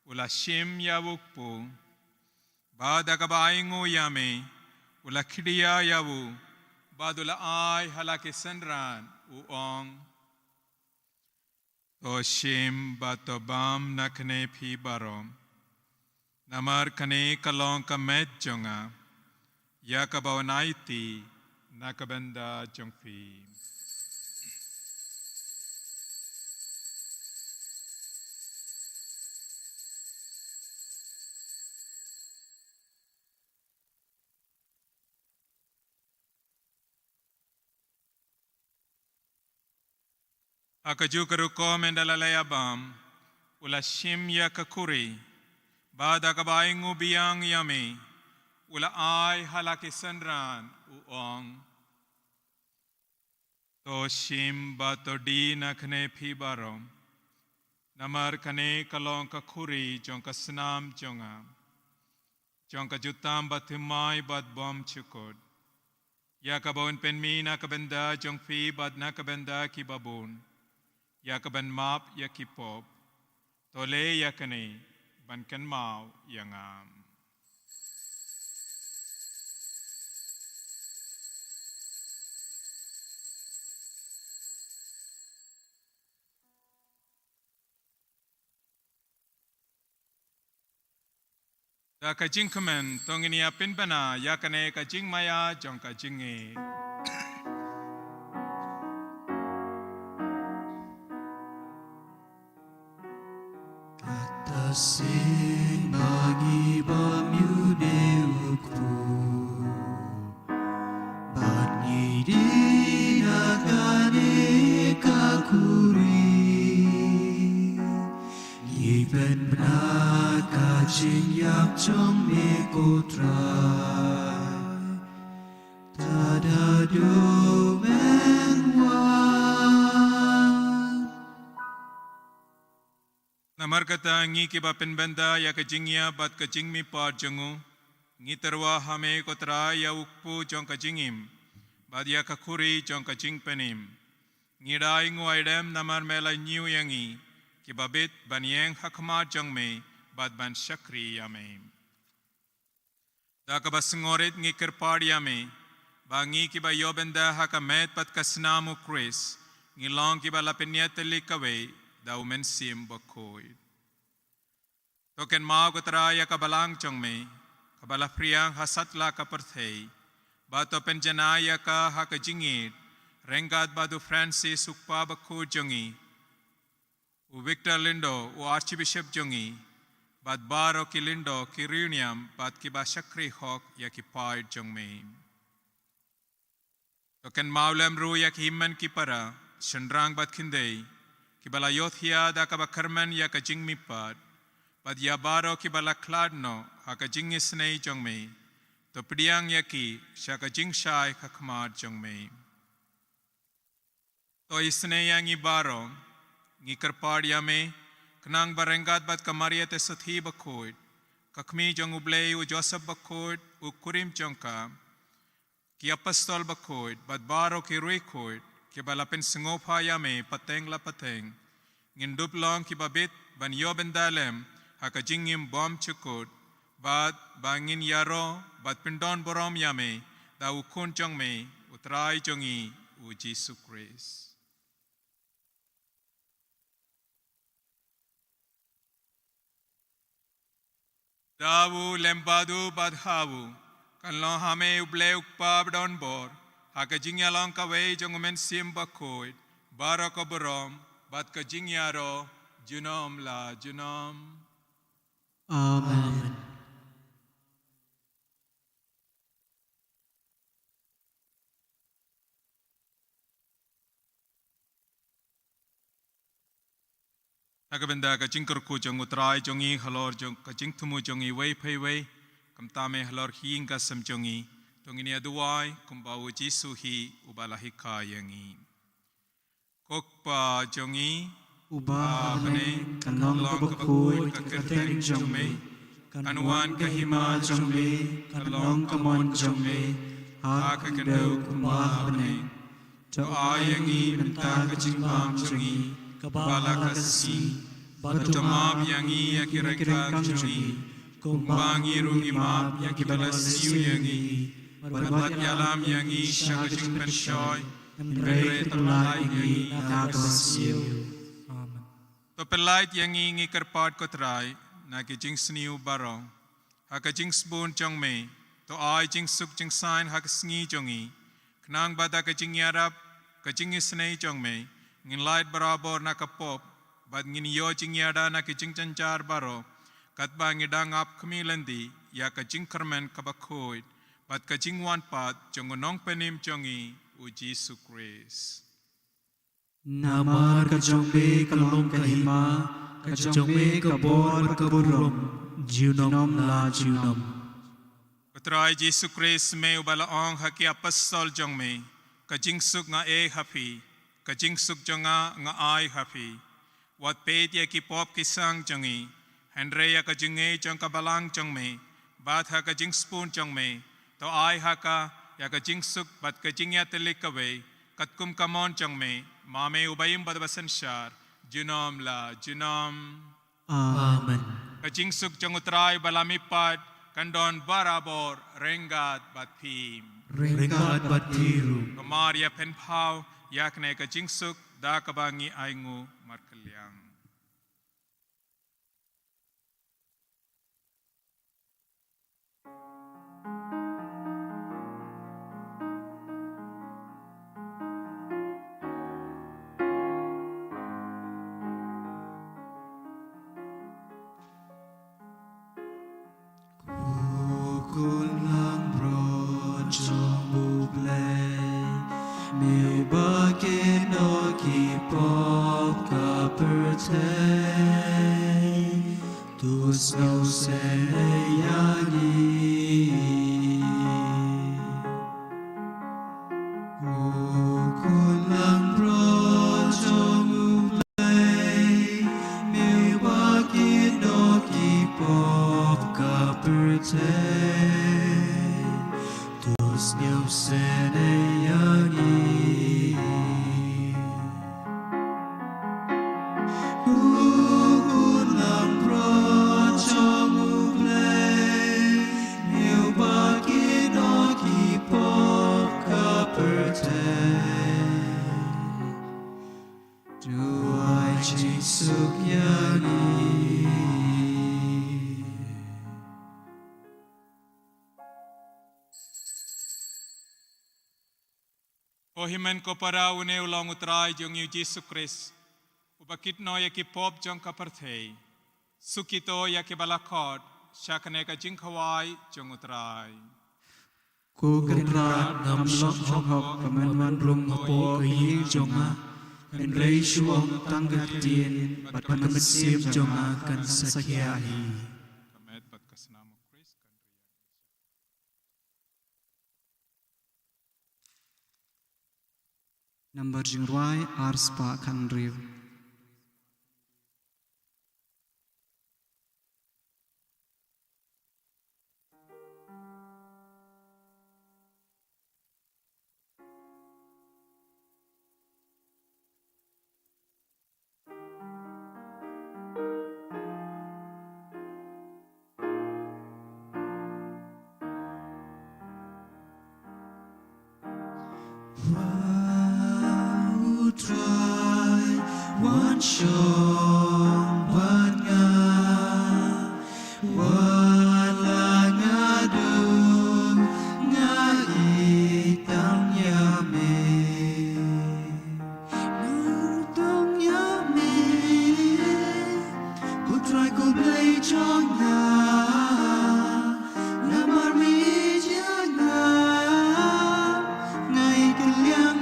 u la shim ïa u kpu, bad da kaba ainguh ïa me, u la khyrwit ïa u, bad u la ai ha la ki synran, u ong: To shim bad to bam na kane phi baroh. Namar kane ka long ka met jong nga, ïa kaba yn aiti na ka bynta jong phi. Ha kajuh ka rukom ynda la ïa bam, u la shim ïa ka khuri, bad da kaba ainguh biang ïa me, u la ai ha la ki synran, u ong: To shim bad to die na kane phi baroh. Namar kane ka long ka khuri jong ka snam jong nga, jong ka jutang bathymmai bad bymjukut, ïa kaba yn pynmih na ka bynta jong phi bad na ka bynta ki babun, ïa kaban map ïa ki pop. To leh ïa kane ban kynmaw ïa nga. Da ka jingkmen to ngin ïa pynbna ïa kane ka jingmaïa jong ka jingïeit. Kata sien ba ngi bam ïa une u kpu, bad ngi die na kane ka khuri, ngi pynbna ka jingïap jong me, ko Trai, tad haduh men wan. Namar kata ngi kiba pynbna ïa ka jingïap bad ka jingmihpat jong u, ngi tyrwa ha me, ko Trai, ïa u kpu jong ka jingim, bad ïa ka khuri jong ka jingpynim. Ngi da ainguh aidem namar me la ñiew ïa ngi kiba bit ban ïeng ha khmat jong me bad ban shakri ïa me. Da kaba sngewrit ngi kyrpad ïa me, ba ngi kiba ïoh bynta ha ka met bad ka snam u Khrist, ngi long kiba la pynïatylli kawei da u Mynsiem Bakhuid. To kynmaw, ko Trai, ïa ka balang jong me, kaba la phriang ha satlak ka pyrthei, bad to pynjanai ïa ka ha ka jingïeit, ryngkat bad u Francis u Kpa Bakhuid jong ngi, u Victor Lyngdoh, u Archbishop jong ngi, bad baroh ki Lyngdoh, ki riewniam, bad kiba shakri hok ïa ki paid jong me. To kynmaw lem ruh ïa ki hynmen ki para, shynrang bad khyndiat, kiba la ïohthiah da kaba kyrmen ïa ka jingmihpat, bad ïa baroh kiba la khlad noh ha ka jingisynei jong me, to pdiang ïa ki sha ka jingshai ha khmat jong me. To isynei ïa ngi baroh, ngi kyrpad ïa me, khnang ba ryngkat bad ka Maria Theisotti Bakhuid, ka kmie jong U Blei, u Joseph Bakhuid, u kurim jong ka, ki apostol bakhuid, bad baroh ki riewkhuid, kiba la pynsngewbha ïa me pateng la pateng, ngin dup long kiba bit ban ïoh bynta lem ha ka jingim bymjukut, bad ba ngin ïaroh bad pyndon burom ïa me da u Khun jong me, u Trai jong ngi, u Jisu Khrist. Da u lem bad u bad ha u, kan long ha me U Blei U Kpa badonbor, ha ka jingïalong kawei jong U Mynsiem Bakhuid, baroh ka burom bad ka jingïaroh junom la junom. Amen. Na ka bynta ka jingkyrkhu jong U Trai jong ngi halor jong ka jingthmu jong ngi iwei pa iwei, kumta me halor ka ïing ka sem jong ngi, to ngin ïa duwai kumba u Jisu hi uba la hikai ïa ngi. Ko Kpa jong ngi uba ha bneng, kan long kaba khuid ka kyrteng jong me, kan wan ka hima jong me, kan long ka mon jong me ha ka khyndew kumba ha bneng. To ai ïa ngi mynta ka jingbam jong ngi kaba la ka sngi, bad to map ïa ngi ïa ki ryngkat jong ngi, kumba ngi ruh ngi map ïa kiba la siew ïa ngi, bad wat ïalam ïa ngi sha ka jingpynshoi, hynrei to pynlait ïa ngi na kaba sniew. Amen. To pynlait ïa ngi, ngi kyrpad ko Trai, na ki jingsniew baroh, ha ka jingsbun jong me, to ai jingsuk jingsaiñ ha ka sngi jong ngi, khnang ba da ka jingïarap ka jingisynei jong me, ngin lait barabor na ka pop, bad ngin ïoh jingïada na ki jingjynjar baroh, katba ngi dang ap khmih lynti ïa ka jingkyrmen kaba khuid bad ka jingwan pat jong u Nongpynim jong ngi, u Jisu Khrist. Namar ka jong me ka long ka hima, ka jong me ka bor bad ka burom, junom la junom. Ko Trai Jisu Khrist, me uba la ong ha ki apostol jong me, ka jingsuk nga ai ha phi, ka jingsuk jong nga nga ai ha phi. Wat peit ïa ki pop ki sang jong ngi, hynrei ïa ka jingngeit jong ka balang jong me, bad ha ka jingsbun jong me, to ai ha ka ïa ka jingsuk bad ka jingïatylli kawei, katkum ka mon jong me, ma me uba im bad uba synshar, junom la junom. Amen. Ka jingsuk jong U Trai ba la mihpat kan don barabor ryngkat bad phi. Ryngkat bad phi ruh. Ko Maria pynpaw ïa kane ka jingsuk da kaba ngi ainguh markylliang. Ko Khun Langbrot jong U Blei, me uba kynnoh ki pop ka pyrthei, to sngewsynei ïa ngi. Ko Khun Langbrot jong U Blei, me uba kynnoh ki pop ka pyrthei, to sngewsynei ïa ngi. Ko Khun Langbrot jong U Blei, me uba kynnoh ki pop ka pyrthei, to ai jingsuk ïa ngi. Ko hynmen ko para, une u long U Trai jong ngi U Jisu Khrist, uba kynnoh ïa ki pop jong ka pyrthei. Suk ïa ki ba la khot sha kane ka jingkhawai jong U Trai. Ko Kynrad, ngam long hok ba men wan rung hapoh ka ïing jong nga, hynrei shu ong tang ka ktien bad ka mynsiem jong nga kan sa khia hi. Ka met bad ka snam U Khrist kan ri. Nambar jingrwai ar spah khathynriew. Wan U Trai, wan shong bad nga, wat la nga duk, nga ïeit tang ïa me. Nga duk tang ïa me, ko Trai ko Blei jong nga, namar me ïeit ïa nga, nga ïeit kylliang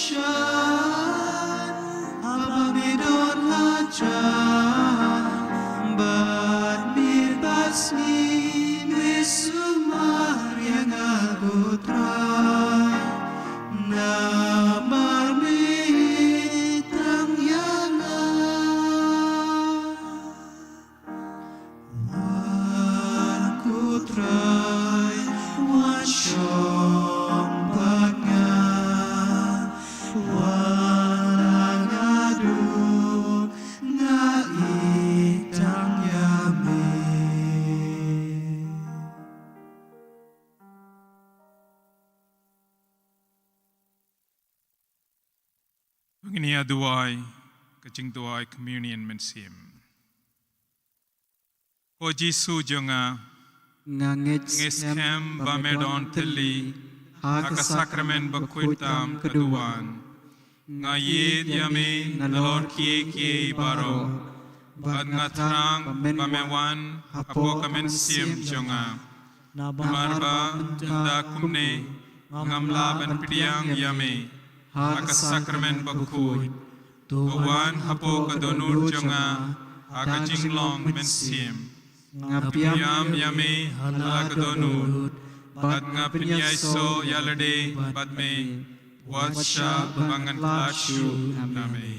Shan, haba me don hajan, bad me basni me sumar ïa nga ko Trai, namar me tang ïa nga. Wan ko Trai, wan shong bad nga, wan la nga duk, nga ïeit tang ïa me. Ngin ïa duwai ka jingduwai communion mynsiem. Ko Jisu jong nga, nga ngeit skhem ba me don tylli ha ka sakramen bakhuid tam ka duwan. Nga ïeit ïa me nalor kiei kiei baroh, bad nga thrang ba me wan hapoh ka mynsiem jong nga. Namar ba mynta kumne ngam lah ban pdiang ïa me ha ka sakramen bakhuid. To wan hapoh ka dohnud jong nga ha ka jinglong mynsiem. Nga pdiang ïa me ha la ka dohnud, bad nga pynïasoh ïa lade bad me, wat shah ba ngan khlad shuh na me.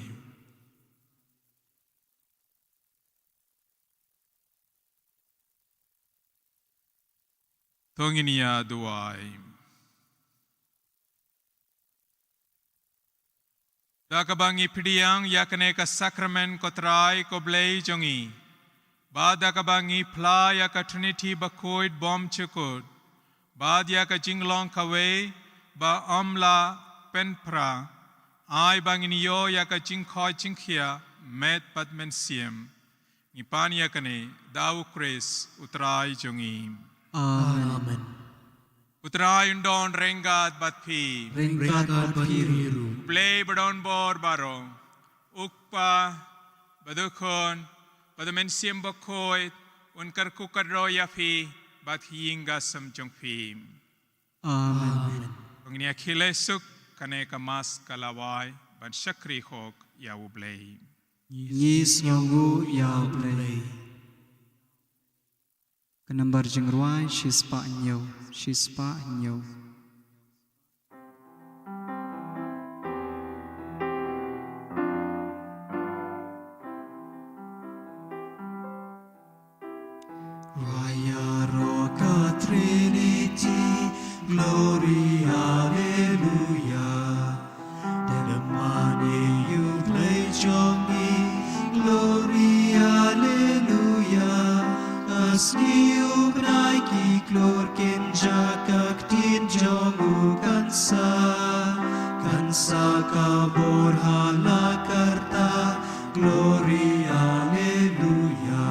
To ngin ïa duwai. Da kaba ngi pdiang ïa kane ka sakramen ko Trai ko Blei jong ngi, bad da kaba ngi phla ïa ka Trinity bakhuid bymjukut, bad ïa ka jinglong kawei ba ym lah pynphra, ai ba ngin ïoh ïa ka jingkhot jingkhiah met bad mynsiem. Ngi pan ïa kane da u Khrist u Trai jong ngi. Amen. U Trai un don ryngkat bad phi. Ryngkat bad phi ruh. Blei ba don bor baroh, u Kpa, bad u Khun, bad u Mynsiem Bakhuid, un kyrkhu kyrdoh ïa phi bad ha ïing ha sem jong phi. Amen. Ngin ïa khie leh suk, kane ka Mass ka la wai ban shakri hok ïa u Blei. Ngi sngewnguh ïa u Blei. Ka nambar jingrwai shispah hynñiew, shispah hynñiew. Rwai ïaroh ka Trinity, glory, hallelujah. Dei da mane ïa u Blei jong ngi, glory, hallelujah. Ka sngi u bnai ki klur kin jah, ka ktien jong u kan sah, kan sah ka bor ha la karta, glory, hallelujah.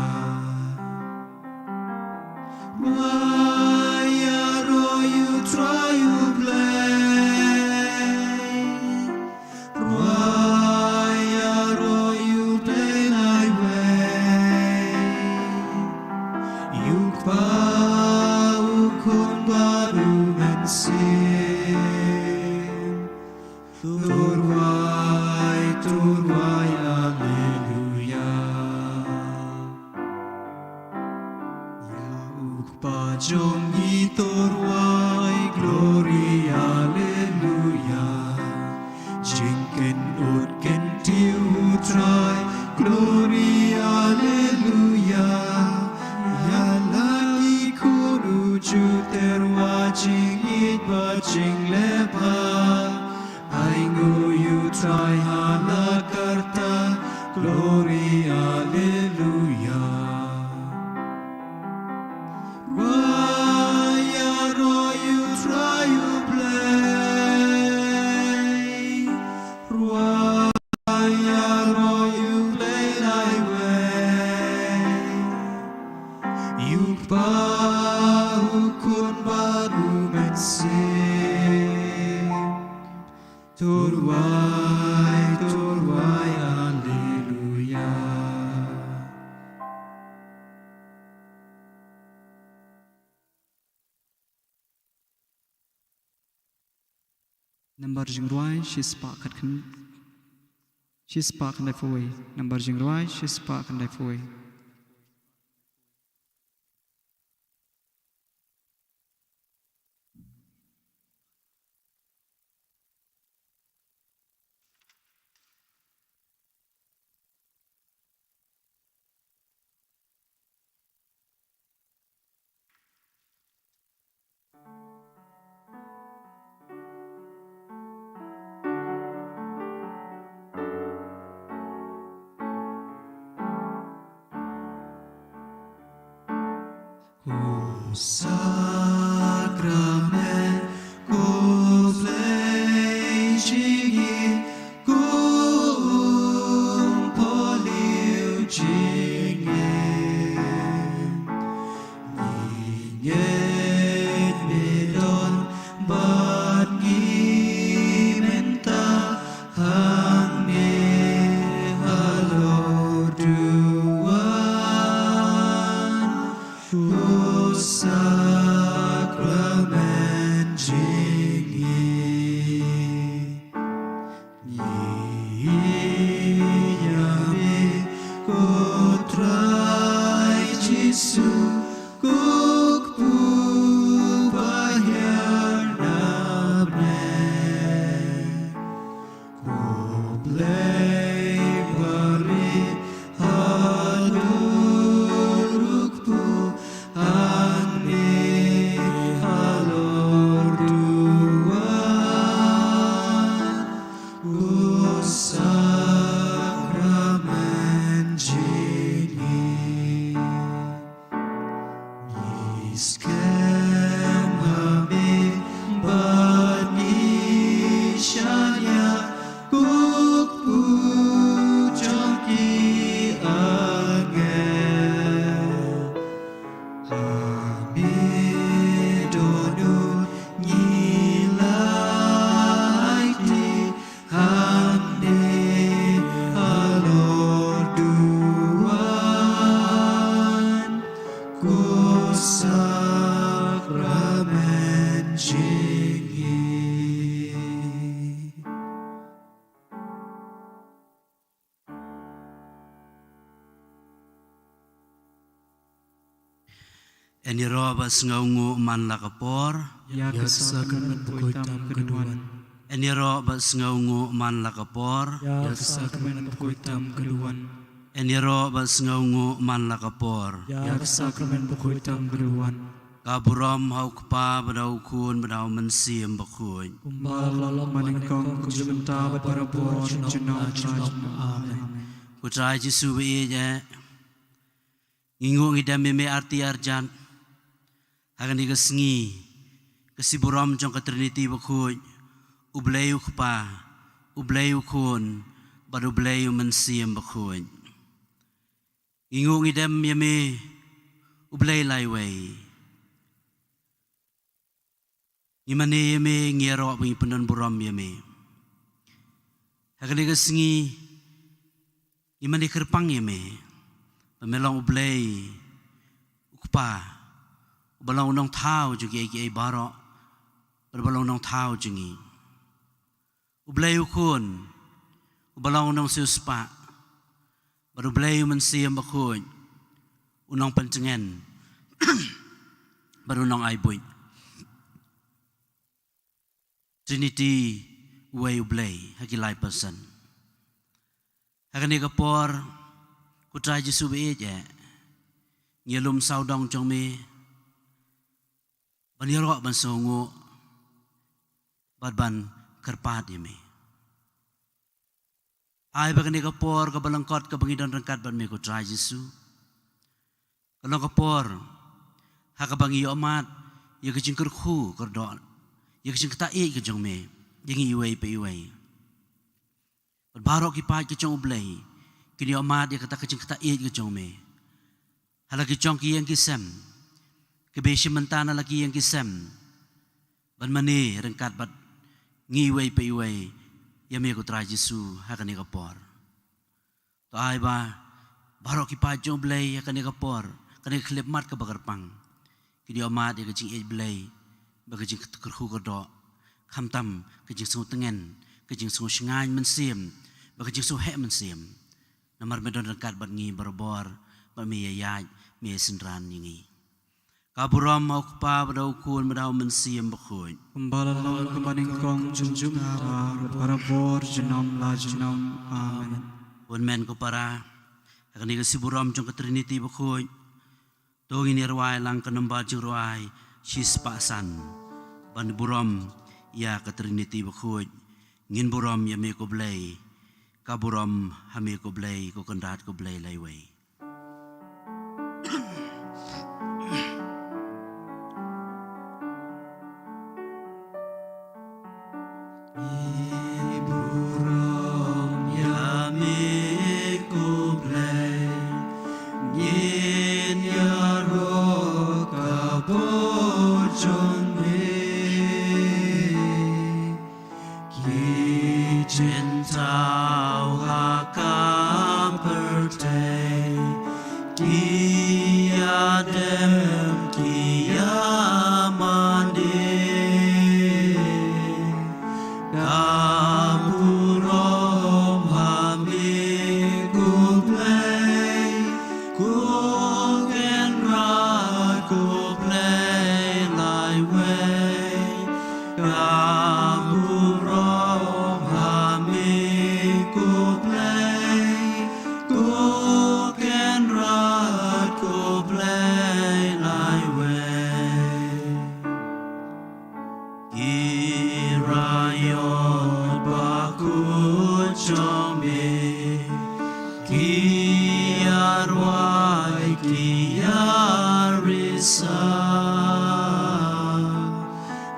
Rwai ïaroh ïa u Trai u Blei. Rwai ïaroh ïa u Blei Naiwei. Ïa u Kpa, u Khun bad u Mynsiem. To rwai, to rwai, Alleluia. Ïa u Kpa jong ngi to rwai, Glory, Alleluia. Jingkynnoh kyntiew u Trai, Glory, Alleluia. Ïa la ki khun u Judah, to rwai jingïeit bad jingleh bha. Ai nguh ïa u Trai ha la karta, Glory, Alleluia. Rwai ïaroh ïa u Trai u Blei. Rwai ïaroh ïa u Blei Naiwei. Ïa u Kpa, u Khun bad u Mynsiem. To rwai, to rwai, Alleluia. Nambar Nambar jingrwai shispah khatkhyndai, shispah khyndaiphew wei. Nambar jingrwai shispah khyndaiphew wei. Ko sakramen, ko Blei jong ngi, ko umpohliew jong ngi. Ngi ngeit me don bad ngi mynta hangne halor duwan. Ko sakramen jong ngi. Ngi ïa me ko Trai Jisu, ko kpu ba hiar na bneng. Ko Blei barit halor u kpu, hangne halor duwan. Ko sakramen jong ngi. Ngi skhem ha me bad ngi shaniah, ko kpu jong ki angel. Ha me dohnud ngi la aiti hangne halor duwan. Ko sakramen jong ngi. Yn ïaroh bad sngewnguh man la ka por. Ïa ka sakramen bakhuid tam ka dei wan. Yn ïaroh bad sngewnguh man la ka por. Ïa ka sakramen bakhuid tam ka dei wan. Yn ïaroh bad sngewnguh man la ka por. Ïa ka sakramen bakhuid tam ka dei wan. Ka burom ha u Kpa bad ha u Khun bad ha u Mynsiem Bakhuid. Kumba la lok mynnyngkong, kumjuh mynta bad barabor, junom junom. Amen. Ko Trai Jisu ba ïeit eh. Ngi nguh ngi dem ïa me arti arjan. Ha kane ka sngi, ka sngi burom jong ka Trinity bakhuid, U Blei U Kpa, U Blei U Khun, bad U Blei U Mynsiem Bakhuid. Ngi nguh ngi dem ïa me, U Blei la iwei. Ngi mane ïa me, ngi ïaroh bad ngi pyndon burom ïa me. Ha kane ka sngi, ngi mane kyrpang ïa me ba me long U Blei U Kpa, uba long u nongthaw jong kiei kiei baroh, bad uba long u nongthaw jong ngi. U Blei U Khun, uba long u nongsiewspah, bad U Blei U Mynsiem Bakhuid, u nongpyntngen bad u nongai buit. Trinity, uwei U Blei ha ki lai person. Ha kane ka por, ko Trai Jisu ba ïeit eh, ngi ïalum sawdong jong me ban ïaroh, ban sngewnguh bad ban kyrpad ïa me. Ai ba kane ka por kaba lyngkot kaba ngi don ryngkat bad me ko Trai Jisu, ka long ka por ha kaba ngi ïohmad ïa ka jingkyrkhu kyrdoh, ïa ka jingktah ïeit ka jong me ïa ngi iwei pa iwei. Bad baroh ki paid ki jong U Blei kin ïohmad ïa kata ka jingktah ïeit ka jong me ha la ki jong ki ïing ki sem, kiba shim bynta na la ki ïing ki sem, ban mane ryngkat bad ngi iwei pa iwei ïa me ko Trai Jisu ha kane ka por. To ai ba baroh ki paid jong U Blei ha kane ka por, kane ka khyllipmat kaba kyrpang, kin ïohmad ïa ka jingïeit Blei bad ka jingkyrkhu kyrdoh Khamtam ka jingsngewtngen, ka jingsngewshngaiñ mynsiem, bad ka jingsngewheh mynsiem. Namar me don ryngkat bad ngi barabor, bad me ïaid, me synran ïa ngi. Ka burom ha u Kpa bad ha u Khun bad ha u Mynsiem Bakhuid. Kumba la long, kumba nyngkong, junom junom, barabor junom la junom. Amen. Bun men ko para, ha kane ka sngi burom jong ka Trinity Bakhuid, to ngin ïa rwai lang ka nombar jingrwai shispah san ban burom ïa ka Trinity Bakhuid. Ngin burom ïa me ko Blei, ka burom ha me ko Blei, ko Kynrad ko Blei la iwei. Ngi burom ïa me ko Blei, ngin ïaroh ka bor jong me. Ki jingthaw ha ka pyrthei ki ïadem ki ïamane. Ka burom ha me ko Blei, ko Kynrad ko Blei la iwei. Ka burom ha me ko Blei, ko Kynrad ko Blei la iwei. Ki raiot bakhuid jong me ki ïarwai ki ïarisa.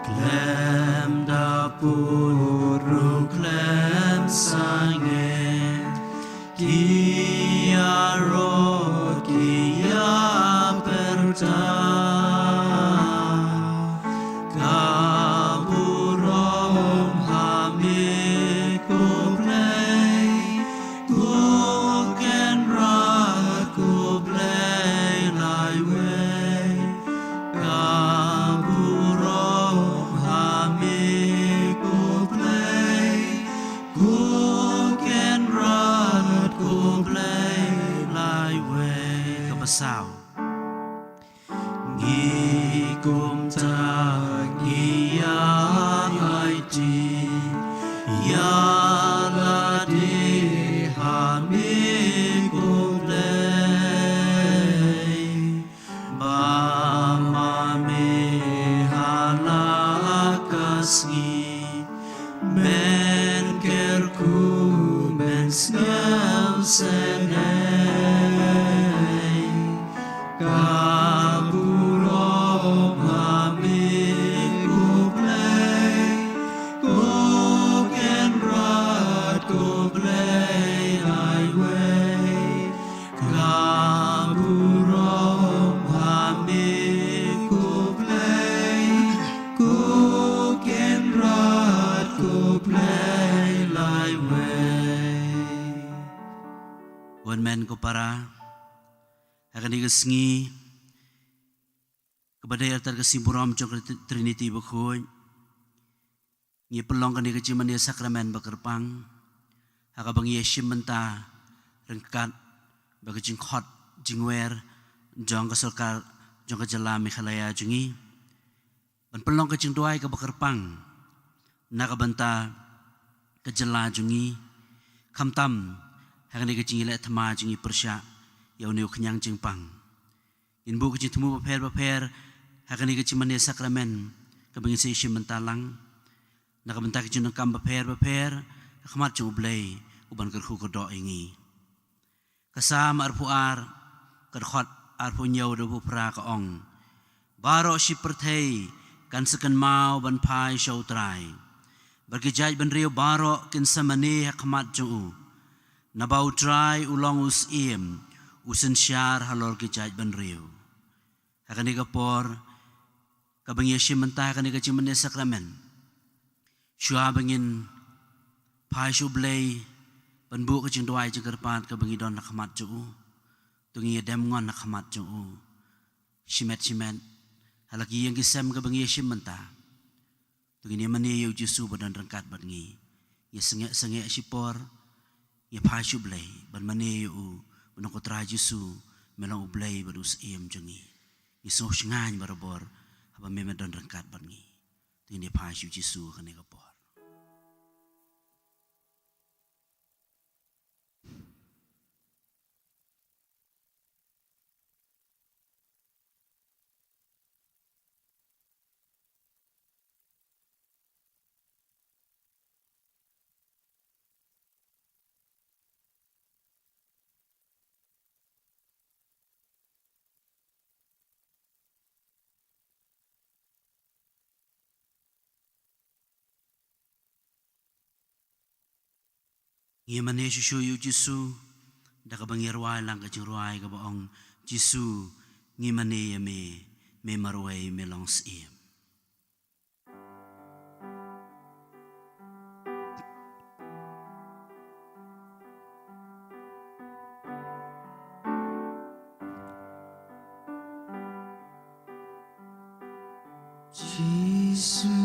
Khlem da pur ruh khlem sangeh ki ïaroh ki ïapyrta. Ka burom ha me ko Blei, ko Kynrad ko Blei la iwei. Ka burom ha me ko Blei, ko Kynrad ko Blei la iwei. Kaba saw. Ngi kumta ngi ïa aiti ïa lade ha me ko Blei. Ba ma me ha la ka sngi men kyrkhu men sngewsynei. Ka burom ha me ko Blei, ko Kynrad ko Blei la iwei. Ka burom ha me ko Blei, ko Kynrad ko Blei la iwei. Bun men ko para, ha kane ka sngi kaba dei artat ka sngi burom jong ka Trinity Bakhuid, ngi pynlong kane ka jingmane sakramen ba kyrpang ha kaba ngi ïashim bynta ryngkat bad ka jingkhot jingwer jong ka sorkar jong ka jylla Meghalaya jong ngi ban pynlong ka jingduwai kaba kyrpang na ka bynta ka jylla jong ngi, khamtam ha kane ka jingïaleh thma jong ngi pyrshah ïa une u khñiang jingpang. Ngin buh ka jingthmu bapher bapher ha kane ka jingmane sakramen kaba ngin sa ïashim bynta lang na ka bynta ka jingdonkam bapher bapher ha khmat jong U Blei uban kyrkhu kyrdoh ïa ngi. Ka Salm arphew ar, ka dkhot arphew hynñiew haduh arphew phra ka ong: Baroh shi pyrthei kan sa kynmaw ban phai sha U Trai, bad ki jaitbynriew baroh kin sa mane ha khmat jong u. Naba U Trai u long u syiem, u synshar halor ki jaitbynriew. Ha kane ka por kaba ngi ïashim bynta ha kane ka jingmane sakramen, shuwa ba ngin phai sha U Blei ban buh ka jingduwai jingkyrpad kaba ngi don ha khmat jong u, to ngin ïa dem ngon ha khmat jong u shimet shimet ha la ki ïing ki sem kaba ngi ïashim bynta. To ngin ïa mane ïa u Jisu ba don ryngkat bad ngi. Ïa sngewsynei shipor, ïa phai sha U Blei, ban mane ïa u, ban ong ko Trai Jisu, me long U Blei bad U Syiem jong ngi. Ngi sngewsynei barabor, haba me me don ryngkat bad ngi. To ngin ïa phai sha u Jisu kane ka por. Ngi mane shuh shuh ïa u Jisu, da kaba ngi rwai lang ka jingrwai kaba ong, Jisu, ngi mane ïa me, me marwei me long Syiem. Jisu,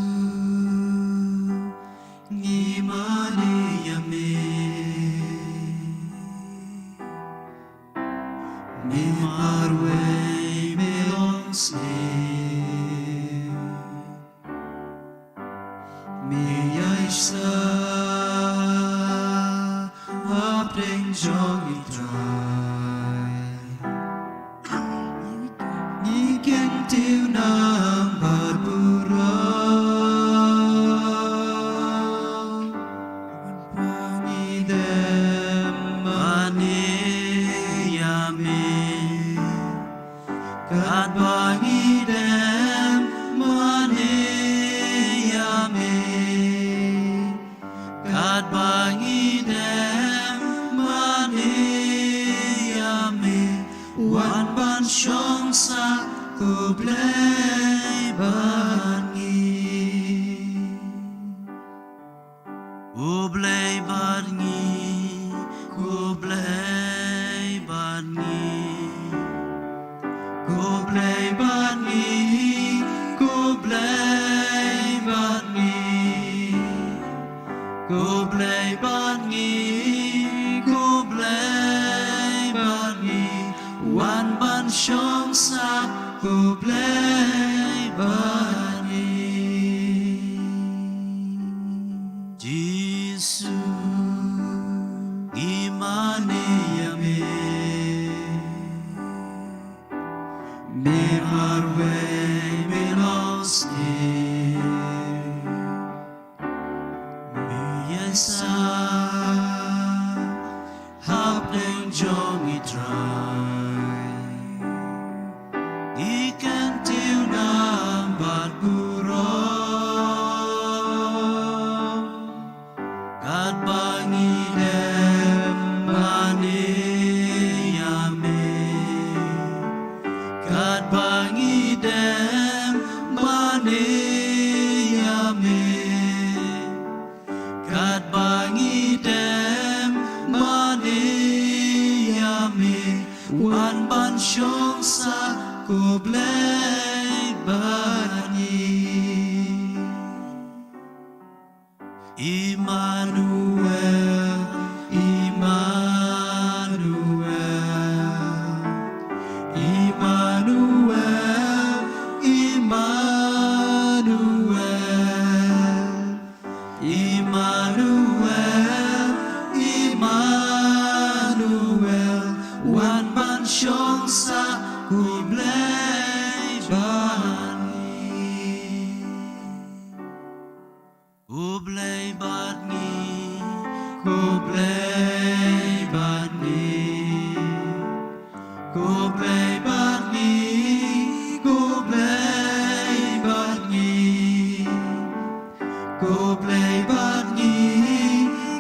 ngi mane ïa me. Me marwei me long Syiem. Me ïaishah hapdeng jong i Trai. Ngi kyntiew nam bad burom. Ngi dem mane ïa me. Katba ngi dem mane ïa me. Katba ngi dem mane ïa me. Wan ban shong sah ko Blei bad ngi. Ko Blei bad ngi, ko Blei bad ngi. Ko Blei bad ngi, ko Blei bad ngi. Ko Blei bad ngi, ko Blei bad ngi. Wan ban shong sah ko Blei bad ngi. Jisu, ngi mane ïa me. Me marwei me long Syiem. Me ïaishah hapdeng jong i Trai. Ngi kyntiew nam bad burom. Katba ngi dem mane ïa me. Katba ngi dem mane ïa me. Katba ngi dem mane ïa me. Wan ban shong sah ko Blei bad ngi. Immanuel, Immanuel, Immanuel, Immanuel, Immanuel, Immanuel, wan ban shong sah ko Blei bad ngi. Ko Blei bad ngi, ko Blei bad ngi. Ko Blei bad ngi, ko Blei bad ngi. Ko Blei bad ngi,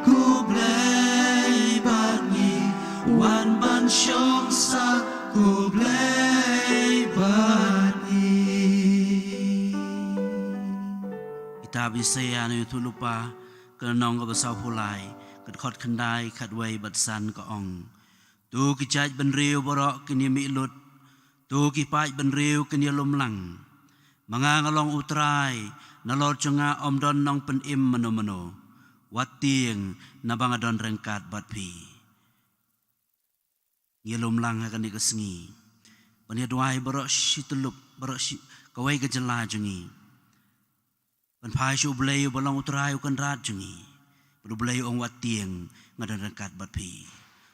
ko Blei bad ngi. Wan ban shong sah ko Blei bad ngi. Kitab Isaïah, nongïathuhlypa, ka lynnong kaba sawphew lai, ka dkhot khyndai, khatwei bad san ka ong. To ki jaitbynriew baroh kin ïamih lut, to ki paidbynriew kin ïalum lang. Ma nga nga long u Trai, nalor jong nga ym don nongpynim mano mano, wat tieng naba nga don ryngkat bad phi. Ngi lum lang ha kane ka sngi ban ïa duwai baroh shi tyllup, baroh shi kawei ka jylla jong ngi, ban phai sha U Blei uba long u Trai u Kynrad jong ngi, bad U Blei u ong wat tieng, nga don ryngkat bad phi.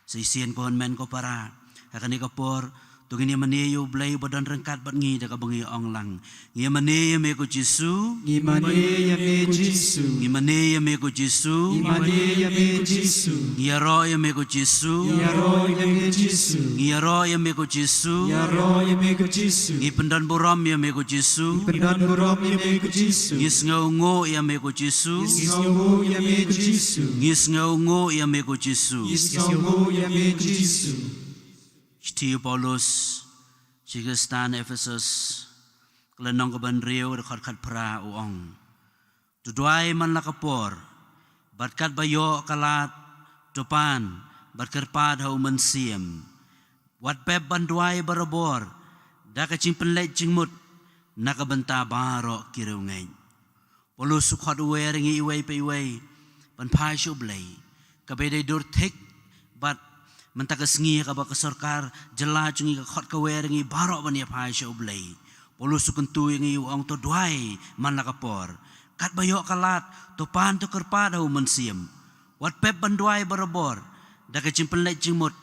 Sa shisien ko hynmen ko para, ha kane ka por to ngin ïa mane ïa U Blei uba don ryngkat bad ngi da kaba ngi ong lang. Ngi mane ïa me ko Jisu. Ngi mane ïa me ko Jisu. Ngi mane ïa me ko Jisu. Ngi mane ïa me ko Jisu. Ngi ïaroh ïa me ko Jisu. Ngi ïaroh ïa me ko Jisu. Ngi ïaroh ïa me ko Jisu. Ngi ïaroh ïa me ko Jisu. Ngi pyndon burom ïa me ko Jisu. Ngi pyndon burom ïa me ko Jisu. Ngi sngewnguh ïa me ko Jisu. Ngi sngewnguh ïa me ko Jisu. Ngi sngewnguh ïa me ko Jisu. Ngi sngewnguh ïa me ko Jisu. Shithi u Paulus sha ki Khristan Ephesus, ka lynnong kaba hynriew, ka dkhot khatphra, u ong: To duwai man la ka por, bad katba ïoh ka lad, to pan bad kyrpad ha U Mynsiem. Wat pep ban duwai barabor da ka jingpynleit jingmut na ka bynta baroh ki riewngeit. Paulus u khot u wer ïa ngi iwei pa iwei ban phai sha U Blei. Kaba dei dur thik bad mynta ka sngi kaba ka sorkar jylla jong ngi ka khot ka wer ïa ngi baroh ban ïa phai sha U Blei. Paulus u kyntu ïa ngi, u ong: To duwai man la ka por, katba ïoh ka lad, to pan, to kyrpad ha U Mynsiem. Wat pep ban duwai barabor da ka jingpynleit jingmut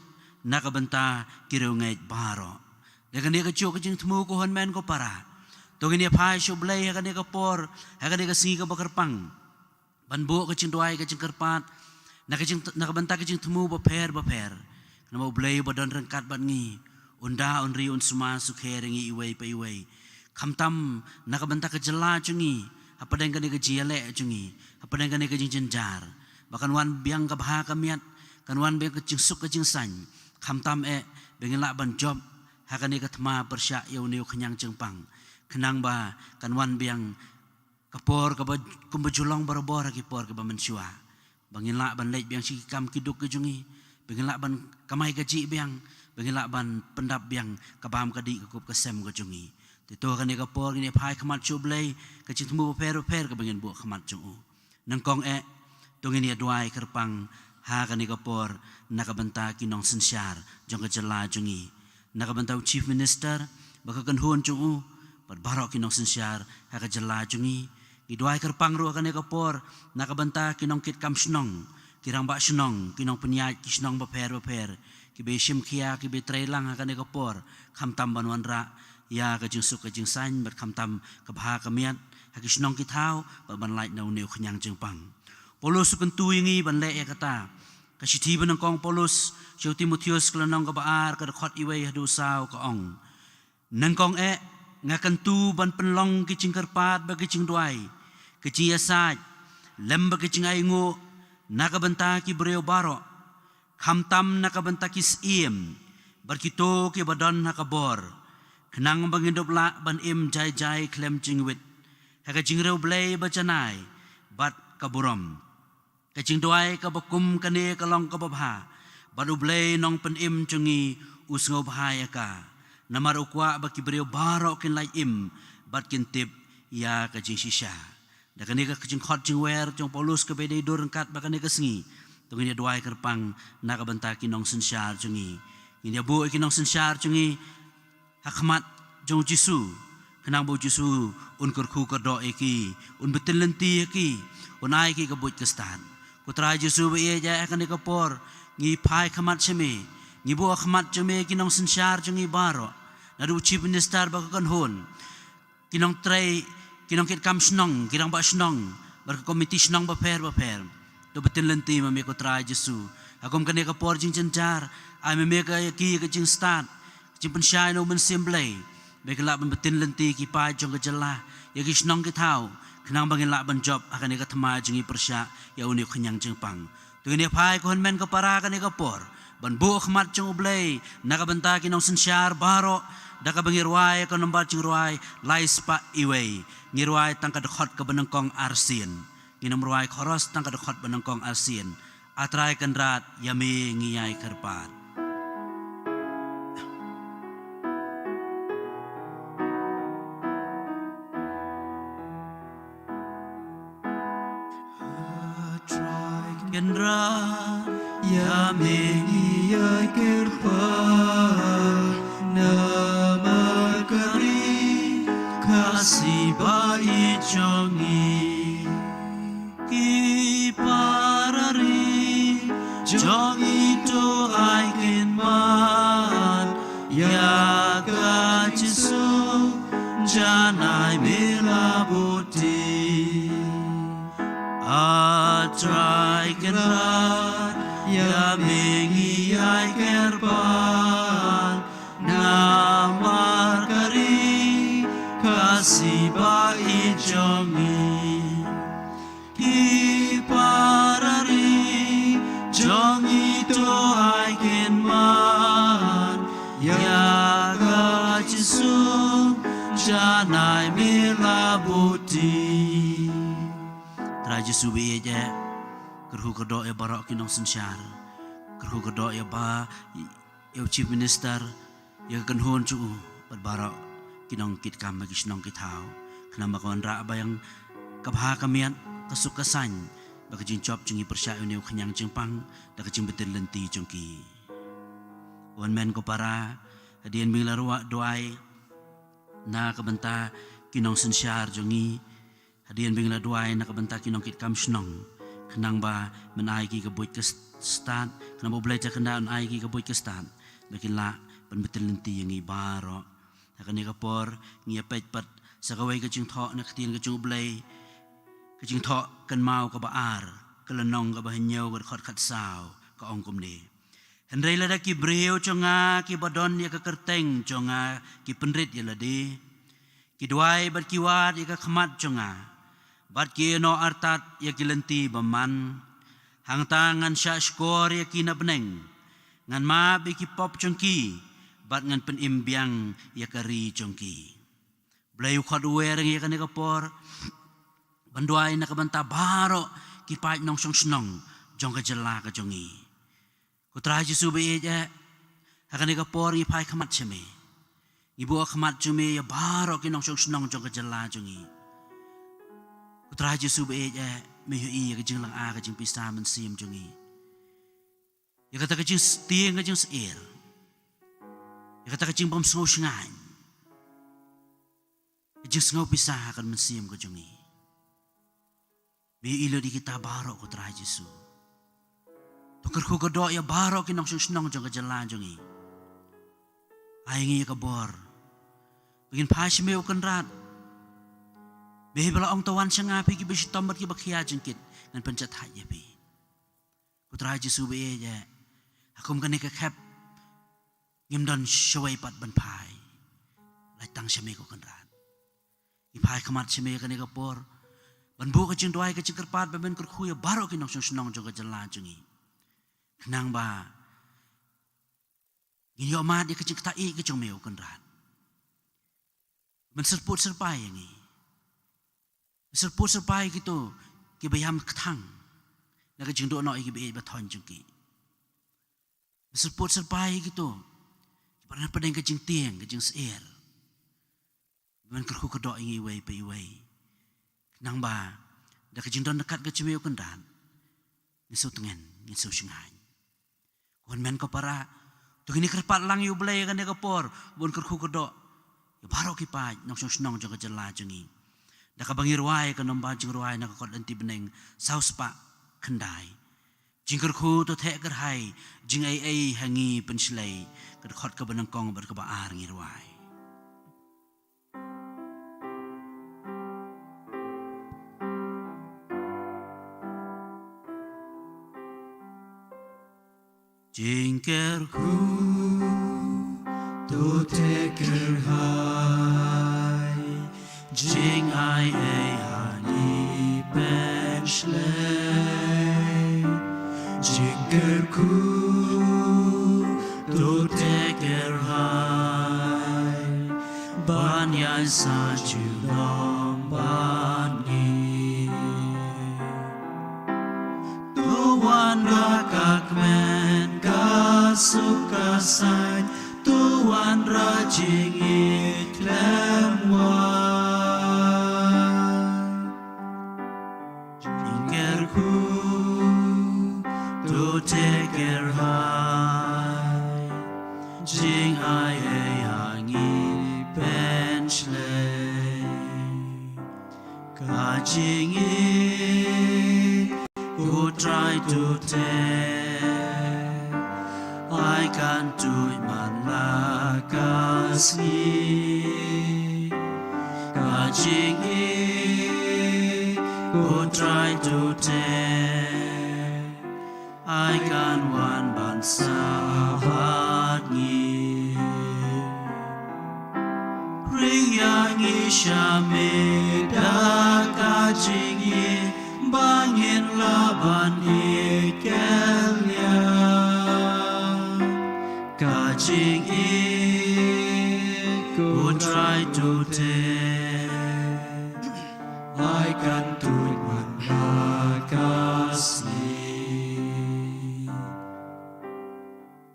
na ka bynta ki riewngeit baroh. Da kane kajuh ka jingthmu ko hynmen ko para, to ngin ïa phai sha U Blei ha kane ka por, ha kane ka sngi kaba kyrpang, ban buh ka jingduwai, ka jingkyrpad na ka jing, na ka bynta ka jingthmu bapher bapher. Namar U Blei uba don ryngkat bad ngi un da, un ri, un sumar sukher ïa ngi iwei pa iwei. Khamtam na ka bynta ka jylla jong ngi, hapdeng kane ka jingïaleh jong ngi, hapdeng kane ka jingjynjar, ba kan wan biang ka bha ka miat, kan wan biang ka jingsuk ka jingsaiñ. Khamtam eh ba ngin lah ban jop ha kane ka thma pyrshah ïa une u khñiang jingpang, khnang ba kan wan biang ka por kaba kumba ju long barabor ha ki por kiba mynshuwa, ba ngin lah ban leit biang sha ki kam ki duk ki jong ngi, ba ngin lah ban kamai kajih biang, ba ngin lah ban pyndap biang ka bam ka dih, ka kup ka sem ka jong ngi. Te to ha kane ka por ngin ïa phai khmat sha U Blei, ka jingthmu bapher bapher kaba ngin buh khmat jong u. Nyngkong eh, to ngin ïa duwai kyrpang ha kane ka por na ka bynta ki nongsynshar jong ka jylla jong ngi, na ka bynta u Chief Minister bad ka kynhun jong u, bad baroh ki nongsynshar ha ka jylla jong ngi. Ngi duwai kyrpang ruh ha kane ka por na ka bynta ki nongkitkam shnong, ki rangbah shnong, ki nongpynïaid ki shnong bapher bapher, kiba shim khia, kiba trei lang ha kane ka por, khamtam ban wanrah ïa ka jingsuk ka jingsaiñ, bad khamtam ka bha ka miat ha ki shnong ki thaw, bad ban lait na une u khñiang jingpang. Paulus u kyntu ïa ngi ban leh ïa kata. Ka shithi banyngkong Paulus sha u Timotheus, ka lynnong kaba ar, ka dkhot iwei haduh saw, ka ong: Nyngkong eh, nga kyntu ban pynlong ki jingkyrpad bad ki jingduwai, ki jingïasaid, lem bad ki jingainguh na ka bynta ki briew baroh, khamtam na ka bynta ki syiem bad kito kiba don ha ka bor, khnang ba ngin dup lah ban im jai jai khlem jingwit, ha ka jingriewblei bajanai bad ka burom. Ka jingduwai kaba kum kane ka long kaba bha, bad U Blei nongpynim jong ngi u sngewbha ïa ka, namar u kwah ba ki briew baroh kin lait im bad kin tip ïa ka jingshisha. Da kane ka jingkhot jingwer jong Paulus kaba dei dur ryngkat bad kane ka sngi, to ngin ïa duwai kyrpang na ka bynta ki nongsynshar jong ngi. Ngin ïa buh ïa ki nongsynshar jong ngi ha khmat jong u Jisu, khnang ba u Jisu un kyrkhu kyrdoh ïa ki, un btin lynti ïa ki, un ai ki ka buit ka stad. Ko Trai Jisu ba ïeit, ha kane ka por ngi phai khmat sha me, ngi buh ha khmat jong me ki nongsynshar jong ngi baroh, naduh u Chief Minister bad ka kynhun, ki nongtrei, ki nongkitkam shnong, ki rangbah shnong, bad ka komiti shnong bapher bapher. To btin lynti ma me ko Trai Jisu. Ha kum kane ka por jingjynjar, ai ma me ka, ïa ki ka jingstad, ka jingpynshai na u Mynsiem Blei, ba kin lah ban btin lynti ki paid jong ka jylla, ïa ki shnong ki thaw, khnang ba ngin lah ban jop ha kane ka thma jong ngi pyrshah ïa une u khñiang jingpang. To ngin ïa phai ko hynmen ko para kane ka por ban buh khmat jong U Blei na ka bynta ki nongsynshar baroh, da kaba ngi rwai ka nombar jingrwai lai spah iwei. Ngi rwai tang ka dkhot kaba nyngkong arsien. Ngin ym rwai chorus, tang ka dkhot ba nyngkong arsien. A Trai Kynrad, ïa me ngi ïai kyrpad. Ïa me ngi ïai kyrpad, namar ka ri Khasi ba ïeit jong ngi. Ki para ri jong ngi to ai kynmaw ïa ka jingsuk, janai me la buti. A Trai Kynrad, ïa me ngi ïai kyrpad, namar ka ri Khasi ba ïeit jong ngi. Ki para ri jong ngi to ai kynmaw ïa ka jingsuk, janai me la buti. Trai Jisu ba ïeit eh, kyrkhu kyrdoh ïa baroh ki nongsynshar, kyrkhu kyrdoh ïa ba, ïa u Chief Minister, ïa ka kynhun jong u, bad baroh ki nongkitkam ha ki shnong ki thaw. Khnang ba ka wanrah biang ka bha ka miat, ka suk ka saiñ, bad ka jingjop jong ngi pyrshah ïa une u khñiang jingpang da ka jingbtin lynti jong ki. Wan men ko para, hadien ba ngi la ruh duwai na ka bynta ki nongsynshar jong ngi, hadien ba ngi la duwai na ka bynta ki nongkitkam shnong, khnang ba men ai ki ka buit ka stad, khnang ba U Blei Trai Kynrad un ai ki ka buit ka stad, ba kin lah ban btin lynti ïa ngi baroh. Ha kane ka por ngi ïa peit pat sa kawei ka jingthoh na ka ktien ka jong U Blei, ka jingthoh kynmaw kaba ar, ka lynnong kaba hynñiew, ka dkhot khatsaw, ka ong kumne: Hynrei lada ki briew jong nga kiba don ïa ka kyrteng jong nga ki pynrit ïa lade, ki duwai bad ki wad ïa ka khmat jong nga, bad ki ïehnoh artat ïa ki lynti bymman, hangta ngan shahshkor ïa ki na bneng, ngan map ïa ki pop jong ki, bad ngan pynim biang ïa ka ri jong ki. Blei u khot u wer ïa ngi ha kane ka por ban duwai na ka bynta baroh ki paid nongshong shnong jong ka jylla ka jong ngi. Ko Trai Jisu ba ïeit eh, ha kane ka por ngi phai khmat sha me. Ngi buh khmat jong me ïa baroh ki nongshong shnong jong ka jylla jong ngi. Ko Trai Jisu ba ïeit eh, me ïohi ïa ka jinglynga ka jingpisa mynsiem jong ngi. Ïa kata ka jingtieng ka jingsyir, ïa kata ka jingbym sngew shngaiñ, ka jingsngew pisa ha ka mynsiem ka jong ngi. Me ïohi lut ïa kita baroh ko Trai Jisu. To kyrkhu kyrdoh ïa baroh ki nongshong shnong jong ka jylla jong ngi. Ai ngi ïa ka bor ba ngin phai sha me ko Kynrad. Me hi ba la ong, to wan sha nga phi kiba shitom bad kiba khia jingkit, ngan pynjahthait ïa phi. Ko Trai Jisu ba ïeit eh, ha kum kane ka khep ngim don shawei pat ban phai, lait tang sha me ko Kynrad. Ngi phai khmat sha me ha kane ka por ban buh ka jingduwai ka jingkyrpad ba men kyrkhu ïa baroh ki nongshong shnong jong ka jylla jong ngi, khnang ba ngin ïoh mad ïa ka jingktah ïeit ka jong me ko Kynrad. Men syrpud syrpai ïa ngi. Syrpud syrpai ïa kito kiba ïam kthang na ka jingduh noh ïa kiba ïeit ba thoiñ jong ki. Syrpud syrpai ïa kito kiba don hapdeng ka jingtieng ka jingsyir. Men kyrkhu kyrdoh ïa ngi iwei pa iwei, khnang ba da ka jingdon ryngkat ka jong me ko Kynrad, ngin sngewtngen, ngin sngewshngaiñ. Ko hynmen ko para, to ngin ïa kyrpad lang ïa U Blei ha kane ka por, bun kyrkhu kyrdoh ïa baroh ki paid nongshong shnong jong ka jylla jong ngi. Da kaba ngi rwai ka nombar jingrwai na ka kot lynti bneng saw spah khyndai: Jingkyrkhu to theh kyrhai, jingaiei ha ngi pynshlei. Ka dkhot kaba nyngkong bad kaba ar ngi rwai. Jingkyrkhu to theh kyrhai, jingaiei ha ngi pynshlei. Jingkyrkhu to theh kyrhai, ban ïaid sa junom bad ngi. To wanrah ka kmen ka suk ka saiñ, to wanrah jingïeit khlem wai. Jingkyrkhu te kyrhai, jingai ei ha ngi pynshlei. Ka jingim, ko Trai to te, ai kan tuid man la ka sngi. Ka jingim, ko Trai to te, ai kan wan ban sah bad ngi. Ring ïa ngi sha me da ka jingim, ba ngin lah ban ïeit ïa ka jingim, ko Trai to te, ai kan tuid man la ka sngi.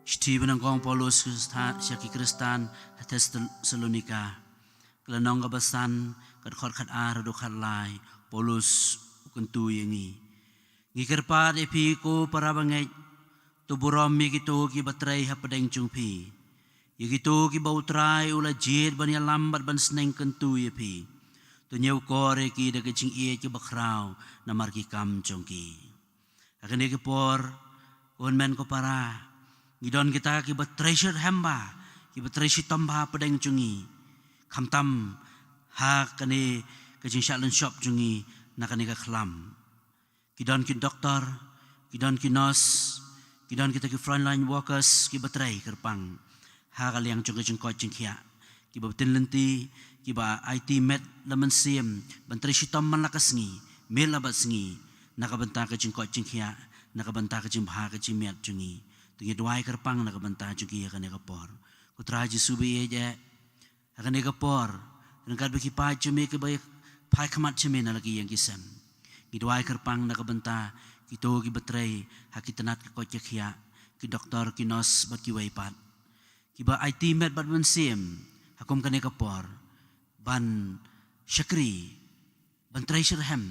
Shithi ba nyngkong Paulus sha ki Khristan ha Thessalonika, ka lynnong kaba san, ka dkhot khatar haduh khatlai. Paulus u kyntu ïa ngi. Ngi kyrpad ïa phi ko para bangeit, to burom ïa kito kiba trei hapdeng jong phi, ïa kito kiba U Trai u la jied ban ïalam bad ban sneng kyntu ïa phi. To ñiewkor ïa ki da ka jingïeit kaba khraw namar ki kam jong ki. Ha kane ka por, ko hynmen ko para, ngi don kita kiba trei shitrhem bha, kiba trei shitom bha hapdeng jong ngi. Khamtam ha kane ka jingshah lynshop jong ngi na kane ka khlam. Ki don ki doktor, ki don ki nurse, ki don kita ki frontline workers kiba trei kyrpang ha ka liang jong ka jingkoit jingkhiah. Kiba btin lynti, kiba aiti met la mynsiem, ban trei shitom man la ka sngi, miet la bad sngi, na ka bynta ka jingkoit jingkhiah, na ka bynta ka jingbha ka jingmiat jong ngi. To ngi duwai kyrpang na ka bynta jong ki ha kane ka por. Ko Trai Jisu ba ïeit eh, ha kane ka por, ryngkat bad ki paid jong me kiba phai khmat jong me na la ki ïing ki sem, ngi duwai kyrpang na ka bynta kito kiba trei ha ki tnat ka koit ka khiah, ki doktor, ki nurse bad kiwei pat, kiba aiti met bad mynsiem ha kum kane ka por ban shakri, ban trei shitrhem,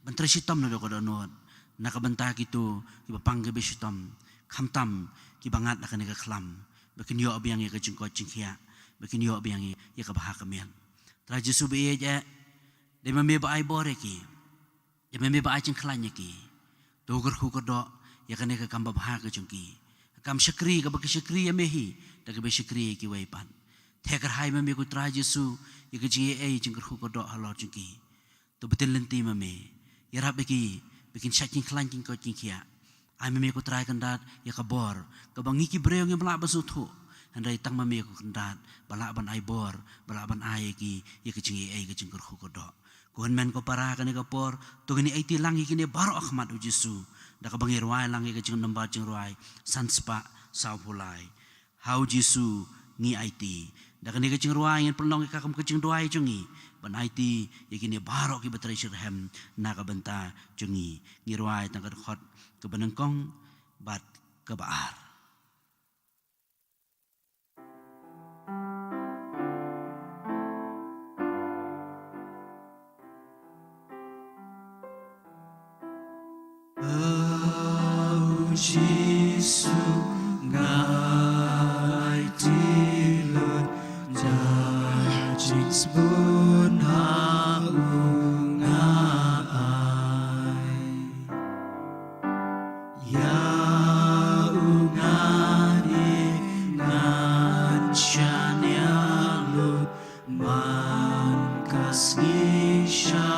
ban trei shitom naduh ka dohnud, na ka bynta kito kiba pang kiba shitom, khamtam kiba ngat na kane ka khlam, ba kin ïoh biang ïa ka jingkoit jingkhiah, ba kin ïoh biang ïa ka bha ka miat. Trai Jisu ba ïeit eh, dei ma me ba ai bor ïa ki, dei ma me ba ai jingkhlaiñ ïa ki. To kyrkhu kyrdoh ïa kane ka kam babha ka jong ki, ka kam shakri kaba ki shakri ïa me hi, da kaba shakri ïa kiwei pat. Theh kyrhai ma me ko Trai Jisu ïa ka jingaiei jingkyrkhu kyrdoh halor jong ki. To btin lynti ma me, ïarap ïa ki ba kin shait kin khlaiñ kin koit kin khiah. Ai ma me ko Trai Kynrad ïa ka bor kaba ngi ki briew ngim lah ban sngewthuh, hynrei tang ma me ko Kynrad ba lah ban ai bor, ba lah ban ai ïa ki ïa ka jingaiei ka jingkyrkhu kyrdoh. Ko hynmen ko para, kane ka por to ngin ïa aiti lang ïa kine baroh ha khmat U Jisu, da kaba ngi rwai lang ïa ka jingmut nambar jingrwai san spah sawphew lai. Ha U Jisu ngi aiti. Da kane ka jingrwai ngin pynlong ïa ka kum ka jingduwai jong ngi ban aiti ïa kine baroh kiba trei shitrhem na ka bynta jong ngi. Ngi rwai tang ka dkhot kaba nyngkong bad kaba ar. O Jisu, nga aiti lut, da jingsbun ha u nga ai. Ïa u ngan ïeit, ngan shaniah lut, man ka sngi sha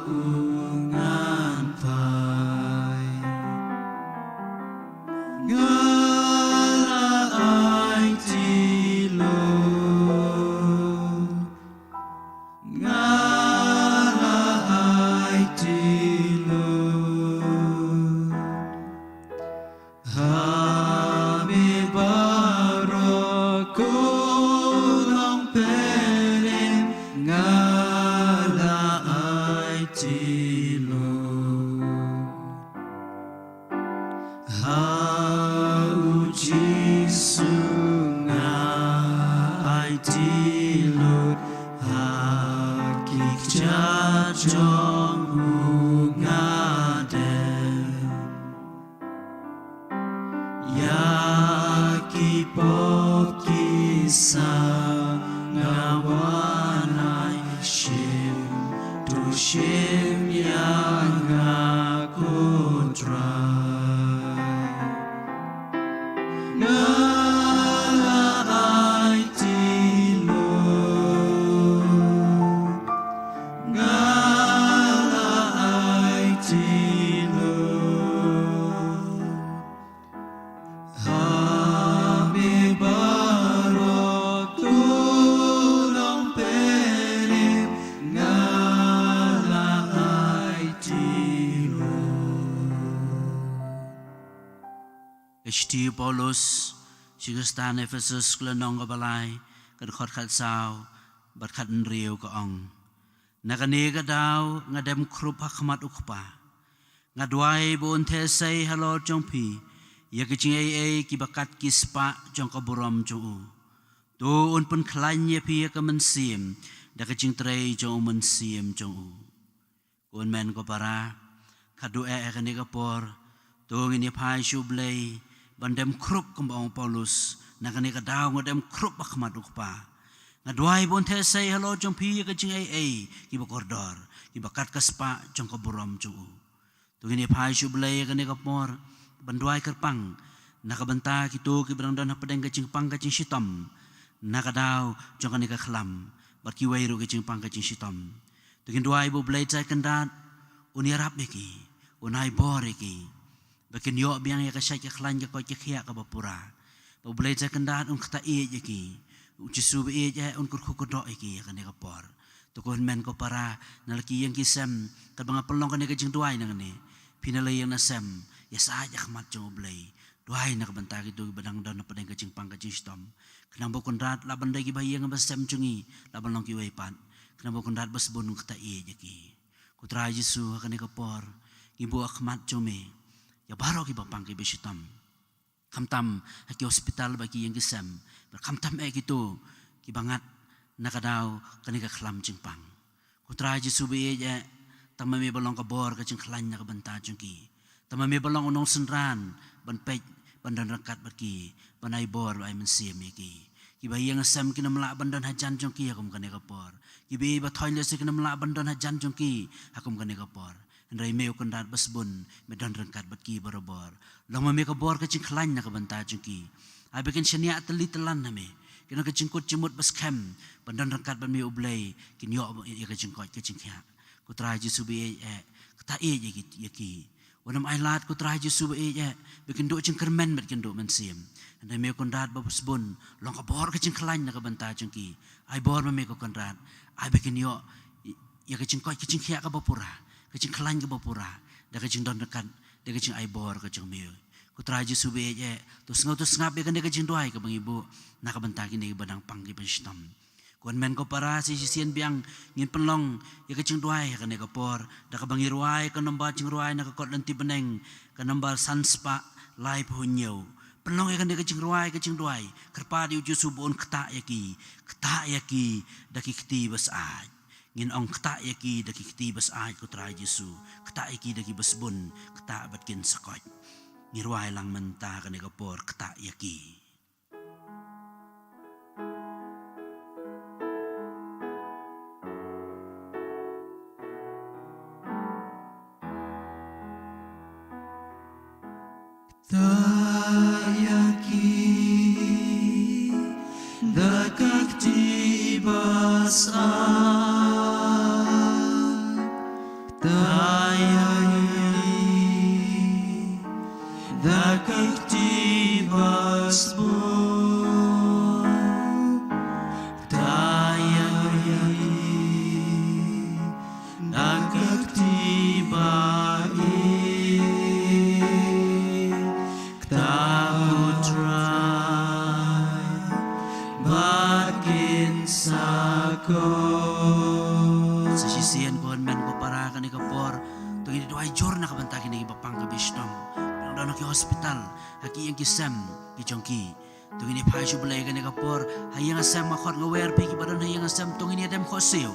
u ngan phai. Nga la aiti lut, nga la aiti lut. Ha me baroh ko longpyrshah, nga la aiti lut. Ha U Jisu nga aiti lut, ha ki kjat jong u nga dep. Ïa ki pop ki sa nga wan ai shim, to shim ïa nga ko Trai. Nga la aiti Lord, nga la aiti Lord. Ha me baroh to long perim nga la aiti Lord. Ka shithi u Paulus sha ki Khristan Ephesus, ka lynnong kaba lai, ka dkhot khatsaw bad khathynriew ka ong. Na kane ka daw nga dem khrup ha khmat u Kpa. Nga duwai ba un theh sei halor jong phi ïa ka jingaiei kiba kat ki spah jong ka burom jong u. To un pynkhlaiñ ïa phi ïa ka mynsiem da ka jingtrei jong u mynsiem jong u. Ko hynmen ko para, khadduh eh ha kane ka por to ngin ïa phai sha U Blei ban dem khrup, kumba ong u Paulus, na kane ka daw nga dem khrup ha khmat u Kpa. Nga duwai ba un theh sei halor jong phi ïa ka jingaiei kiba kordor, kiba kat ka spah jong ka burom jong u. To ngin ïa phai sha U Blei ha kane ka por ban duwai kyrpang na ka bynta kito kiba dang don hapdeng ka jingpang ka jingshitom na ka daw jong kane ka khlam, bad kiwei ruh ka jingpang ka jingshitom. To ngin duwai ba U Blei Trai Kynrad un ïarap ïa ki, un ai bor ïa ki, ba kin ïoh biang ïa ka shait ka khlaiñ, ka koit ka khiah kaba pura. Ba U Blei Trai Kynrad un ktah ïeit ïa ki. U Jisu ba ïeit eh un kyrkhu kyrdoh ïa ki ha kane ka por. To ko hynmen ko para, na la ki ïing ki sem, katba nga pynlong kane ka jingduwai nangne, phi na la ïing na sem, ïasaid ha khmat jong U Blei. Duwai na ka bynta kito kiba dang don hapdeng ka jingpang ka jingshitom. Khnang ba u Kynrad lah ban dei kiba ha ïing ba sem jong ngi, lah ban long kiwei pat. Khnang ba u Kynrad ba sbun un ktah ïeit ïa ki. Ko Trai Jisu, ha kane ka por ngi buh ha khmat jong me ïa baroh kiba pang kiba shitom. Khamtam ha ki hospital bad ki ïing ki sem, bad khamtam eh kito kiba ngat na ka daw kane ka khlam jingpang. Ko Trai Jisu ba ïeit eh, tang ma me ba long ka bor ka jingkhlaiñ na ka bynta jong ki. Tang ma me ba long u nongsynran ban peit, ban don ryngkat bad ki, ban ai bor, ban ai mynsiem ïa ki. Kiba ha ïing ha sem kin ym lah ban don hajan jong ki ha kum kane ka por. Kiba ïeit ba thoiñ lehse kin ym lah ban don hajan jong ki ha kum kane ka por. Hynrei me u Kynrad ba sbun, me don ryngkat bad ki barabor. Long ma me ka bor ka jingkhlaiñ na ka bynta jong ki. Ai ba kin shaniah tylli tyllan ha me. Kin don ka jingkut jingmut ba skhem ban don ryngkat bad me U Blei, kin ïoh ïa ka jingkoit ka jingkhiah. Ko Trai Jisu ba ïeit eh, ktah ïeit ïa ki, ïa ki. Wat nym ailad ko Trai Jisu ba ïeit eh, ba kin duh jingkyrmen bad kin duh mynsiem. Hynrei me u Kynrad ba sbun, long ka bor ka jingkhlaiñ na ka bynta jong ki. Ai bor ma me ko Kynrad, ai ba kin ïoh ïa ka jingkoit ka jingkhiah kaba pura, ka jingkhlaiñ kaba pura, da ka jingdon ryngkat, da ka jingai bor ka jong me. Ko Trai Jisu ba ïeit eh, to sngew to sngap ïa kane ka jingduwai kaba ngi buh na ka bynta kine kiba dang pang kiba shitom. Ko hynmen ko para, sa shisien biang ngin pynlong ïa ka jingduwai ha kane ka por da kaba ngi rwai ka nombar jingrwai na ka kot lynti bneng, ka nombar san spah laiphew hynñiew. Pynlong ïa kane ka jingrwai ka jingduwai, kyrpad ïa U Jisu ba un ktah ïa ki, ktah ïa ki da ki kti ba syaid. Ngin ong, ktah ïa ki da ki kti ba syaid ko Trai Jisu, ktah ïa ki da ki ba sbun, ktah bad kin sa koit. Ngi rwai lang mynta kane ka por, ktah ïa ki. Ktah ïa ki da ka kti ba syaid. Ktah ïa ki da ka kti ba sbun. Ktah ïa ki da ka kti ba ïeit. Ktah ko Trai bad kin sa koit. Sa shisien ko hynmen ko para, kane ka por to ngin ïa duwai jur na ka bynta kine kiba pang kiba shitom, kiba dang don ha ki hospital, ha ki ïing ki sem ki jong ki. To ngin ïa phai sha U Blei kane ka por. Ha ïing ha sem, nga khot nga wer phi kiba don ha ïing ha sem, to ngin ïa dem khohsiew.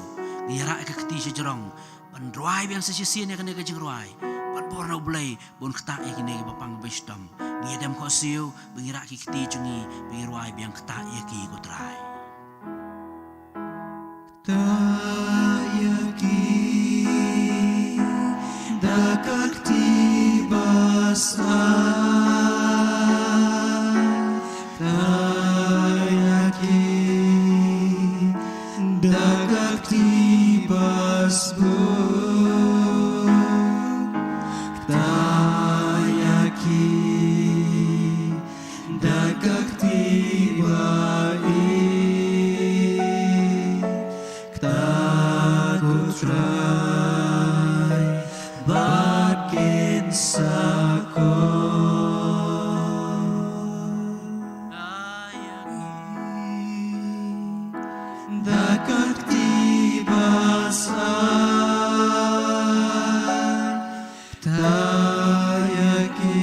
Ngin ïa rah ïa ka kti shajrong ban rwai biang sa shisien ïa kane ka jingrwai, ban bor na U Blei ba un ktah ïa kine kiba pang kiba shitom. Ngi dem khohsiew ba ngi rah ki kti jong ngi, ba ngi rwai biang, ktah ïa ki ko Trai. Ktah ïa ki da ka kti ba sah. Ktah ïa ki da ka kti ba sbun. Ktah ïa ki da ka kti ba ïeit. Ktah ko Trai bad kin sa kor. Ktah ïa ki da ka kti ba sah. Ktah ïa ki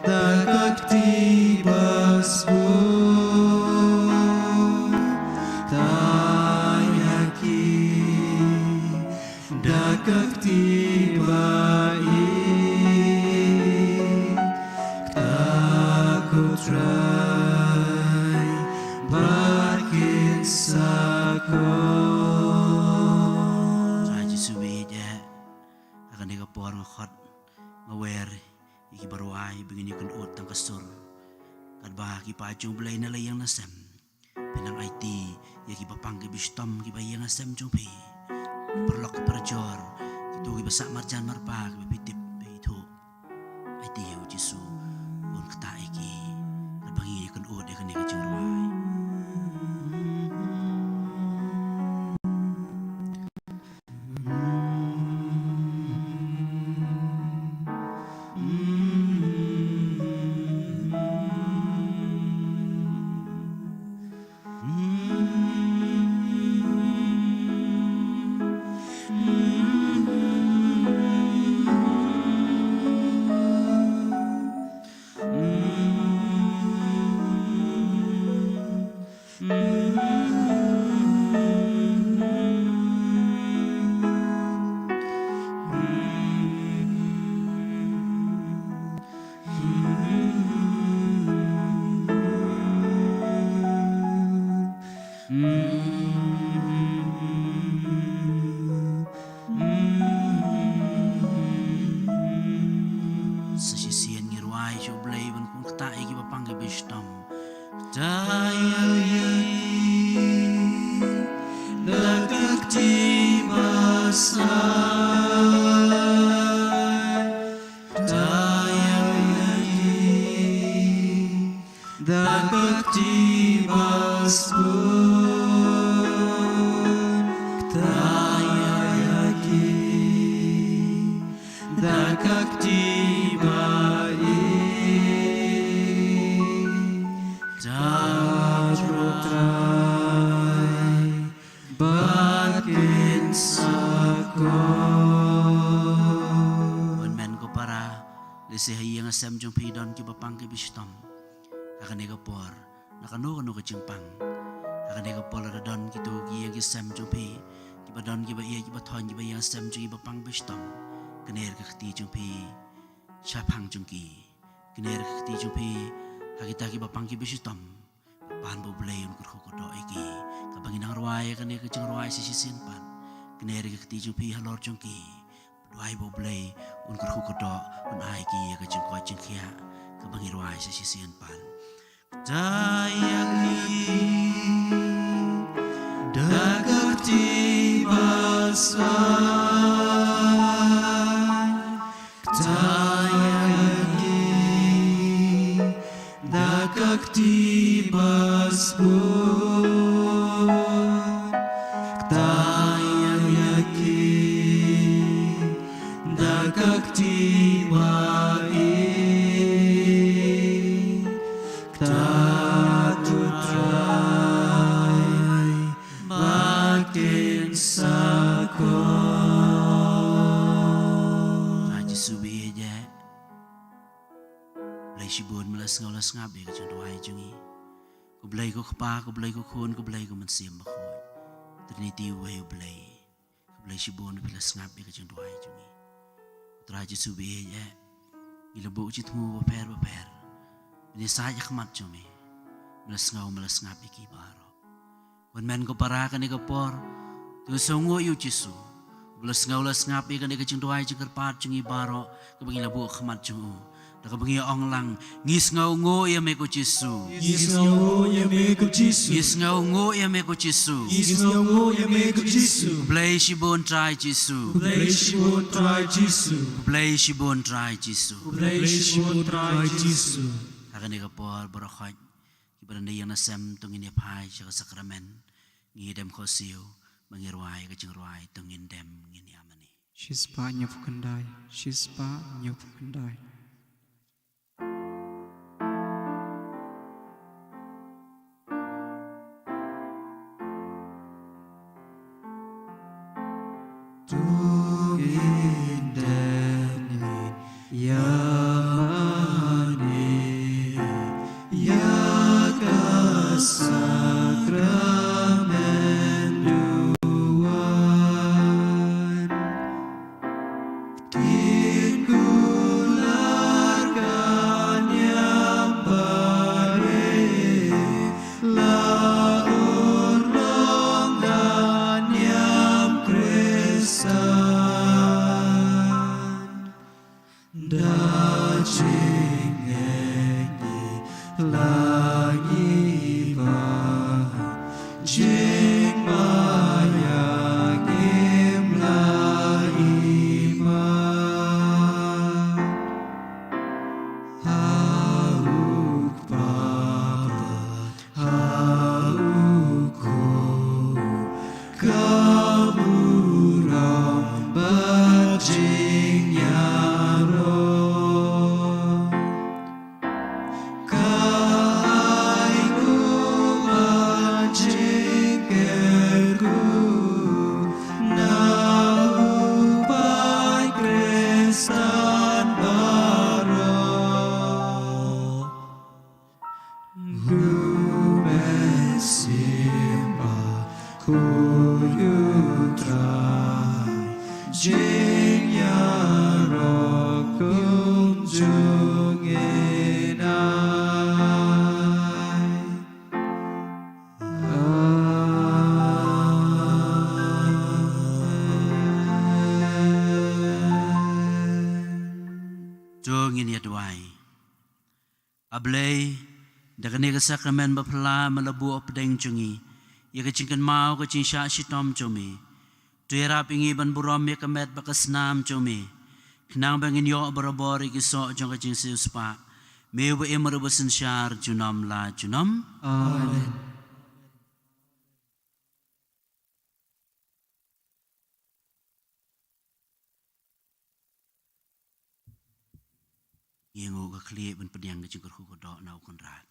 da ka kti ba sbun. Ktah ïa ki da ka kti ba ïeit. Ktah ko Trai bad kin sa kor. Trai Jisu ba ïeit, ha kane ka por nga khot, nga wer ïa ki ba rwai ba ngin ïakynduh tang ka sur. Katba ki paid jong U Blei na la ïing na sem, pynang aiti ïa ki ba pang ki ba shitom, ki ba ïing na sem jong phi. Paralok parajor, kito ki ba sah marjan marpa, ki ba phi tip, phi ithuh. Aiti ïa U Jisu un ktah ïa ki. Katba ngi ïakynduh ïa kane ka jingrwai. Sa shisien ngi rwai sha U Blei ban ktah ïa ki ba pang ki ba shitom. Ktah ïa ki da ka kti ba sah. Ktah ïa ki da ka kti ba sbun. Ktah ïa ki da ka kti ba ïeit. Ktah ko Trai bad kin sa kor. Bun men ko para, lehse ha ïing ha sem jong phi don ki ba pang ki ba shitom. Ha kane ka por, na kano kano ka jingpang, ha kane ka por lada don kito ki ïing ki sem jong phi, ki ba don ki ba ïeit ki ba thoiñ, ki ba ïing sem jong ki ba pang ba shitom, kner ka kti jong phi shaphang jong ki. Kner ka kti jong phi ha kita ki ba pang ki ba shitom. Ban ba U Blei un kyrkhu kyrdoh ïa ki. Kaba ngi nang rwai ïa kane ka jingrwai sa shisien pat, kner ka kti jong phi halor jong ki. Duwai ba U Blei un kyrkhu kyrdoh, un ai ki ïa ka jingkoit jingkhiah kaba ngi rwai sa shisien pat. Ktah ïa ki da ka kti ba sah. Ktah ïa ki da ka kti ba sbun. Ktah ïa ki da ka kti ba ïeit. Ktah ko Trai bad kin sa kor. Trai Jisu ba ïeit, Blei shibun, me la sngew la sngap ïa ka jingduwai jong ngi. Ko Blei ko Kpa, ko Blei ko Khun, ko Blei ko Mynsiem Bakhuid. Trinity uwei U Blei. Ko Blei shibun, phi la sngap ïa ka jingduwai jong ngi. Ko Trai Jisu ba ïeit, Ngi la buh ki jingthmu bapher bapher. Ngi said ha khmat jong me. Me la sngew, me la sngap ïa ki baroh. Ko hynmen ko para, kane ka por to sngewnguh ïa u Jisu, ba la sngew la sngap ïa kane ka jingduwai jingkyrpad jong ngi baroh kaba ngi la buh ha khmat jong u. Da kaba ngi ong lang, ngi sngewnguh ïa me ko Jisu. Ngi sngewnguh ïa me ko Jisu. Ngi sngewnguh ïa me ko Jisu. Ngi sngewnguh ïa me ko Jisu. Khublei shibun Trai Jisu. Khublei shibun Trai Jisu. Khublei shibun Trai Jisu. Khublei shibun Trai Jisu. Ha kane ka por baroh khoit, kiba don da ïing da sem, to ngin ïa phai sha ka sakramen. Ngi dem khohsiew, ba ngi rwai ka jingrwai, to ngin dem ngin ïa mane. Shispah hynñiewphew khyndai, shispah hynñiewphew khyndai. To ngin dem ngin ïa mane ïa ka sakramen duwan. Ktien kular ka niam barieh, la urlong ka niam Khristan. Da jingngeit ngi la ngi ban, jingbahaïing ngim la i man. Ha u Kpa bad ha u Khun, ka burom bad jingïaroh, ka ai nguh bad jingkyrkhu na u paid Khristan baroh. Kumne shisha, ko U Trai, jingïaroh kumjuh ngin ai. Amen. To ngin ïa duwai. A Blei, da kane ka sakramen baphylla me la buh hapdeng jong ngi ïa ka jingkynmaw ka jingshah shitom jong me. To ïarap ïa ngi ban burom ïa ka met bad ka snam jong me, khnang ba ngin ïoh barabor ïa ki soh jong ka jingsiewspah. Me uba im bad uba synshar junom la junom. Amen. Ïa nguh ka khlieh ban pdiang ka jingkyrkhu ka doh na u Kynrad.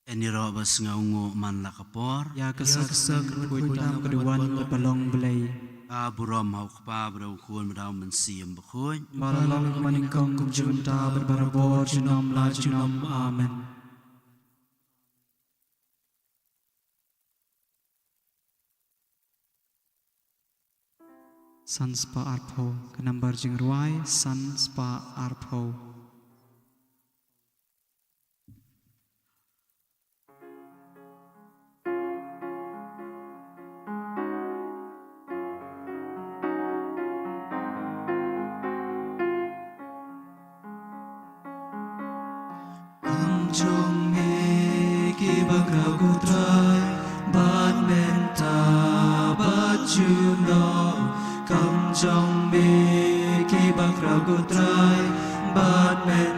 Yn ïaroh ba sngewnguh man la ka por. Ïa ka sak sak phuit tam ka duwan ka palong Blei. Ka burom ha u Kpa bad u Khun bad u Mynsiem Bakhuid. Ba la long kumba nyngkong kumjuh mynta bad barabor junom la junom. Amen. San spah arphew, ka nambar jingrwai san spah arphew. Kam jong me ki bakhraw ko Trai, bad mynta bad junom. Kam jong me ki bakhraw ko Trai, bad mynta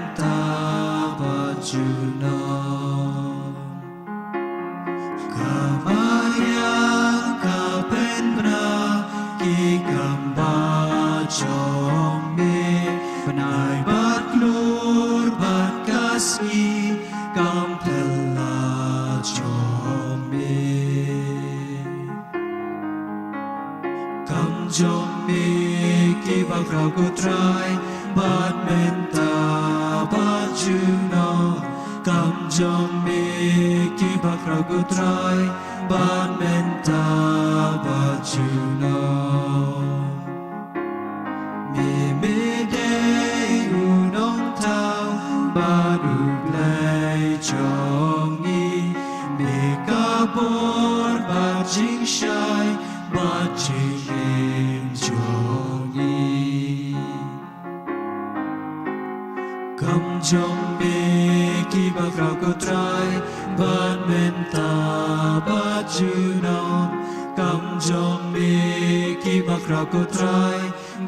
sngi kam pynlah jong me. Kam jong me kiba khraw ko Trai, bad mynta bad junom. Kam jong me kiba khraw ko Trai, bad mynta bad junom. Me me dei u nongthaw bad u Blei jong ngi, me ka bor bad jingshai bad jingim jong ngi. Kam jong me kiba khraw ko Trai, bad mynta bad junom. Kam jong me kiba khraw ko Trai,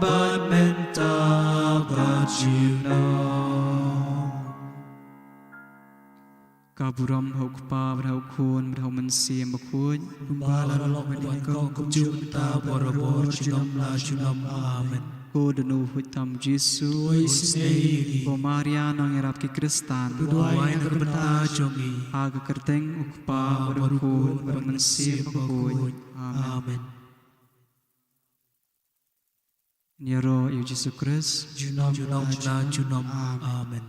bad mynta bad junom. Ka burom ha u Kpa, bad ha u Khun, bad ha u Mynsiem Bakhuid. Kumba la long mynnyngkong, kumjuh mynta, barabor, junom la junom. Amen. Ko dohnud huid tam Jisu, isynei ïa ngi. Ko Maria nongïarap ki Khristan, duwai na ka bynta jong ngi. Ha ka kyrteng u Kpa, bad u Khun, bad u Mynsiem Bakhuid. Amen. Ïaroh ïa u Jisu Khrist. Junom la junom. Amen.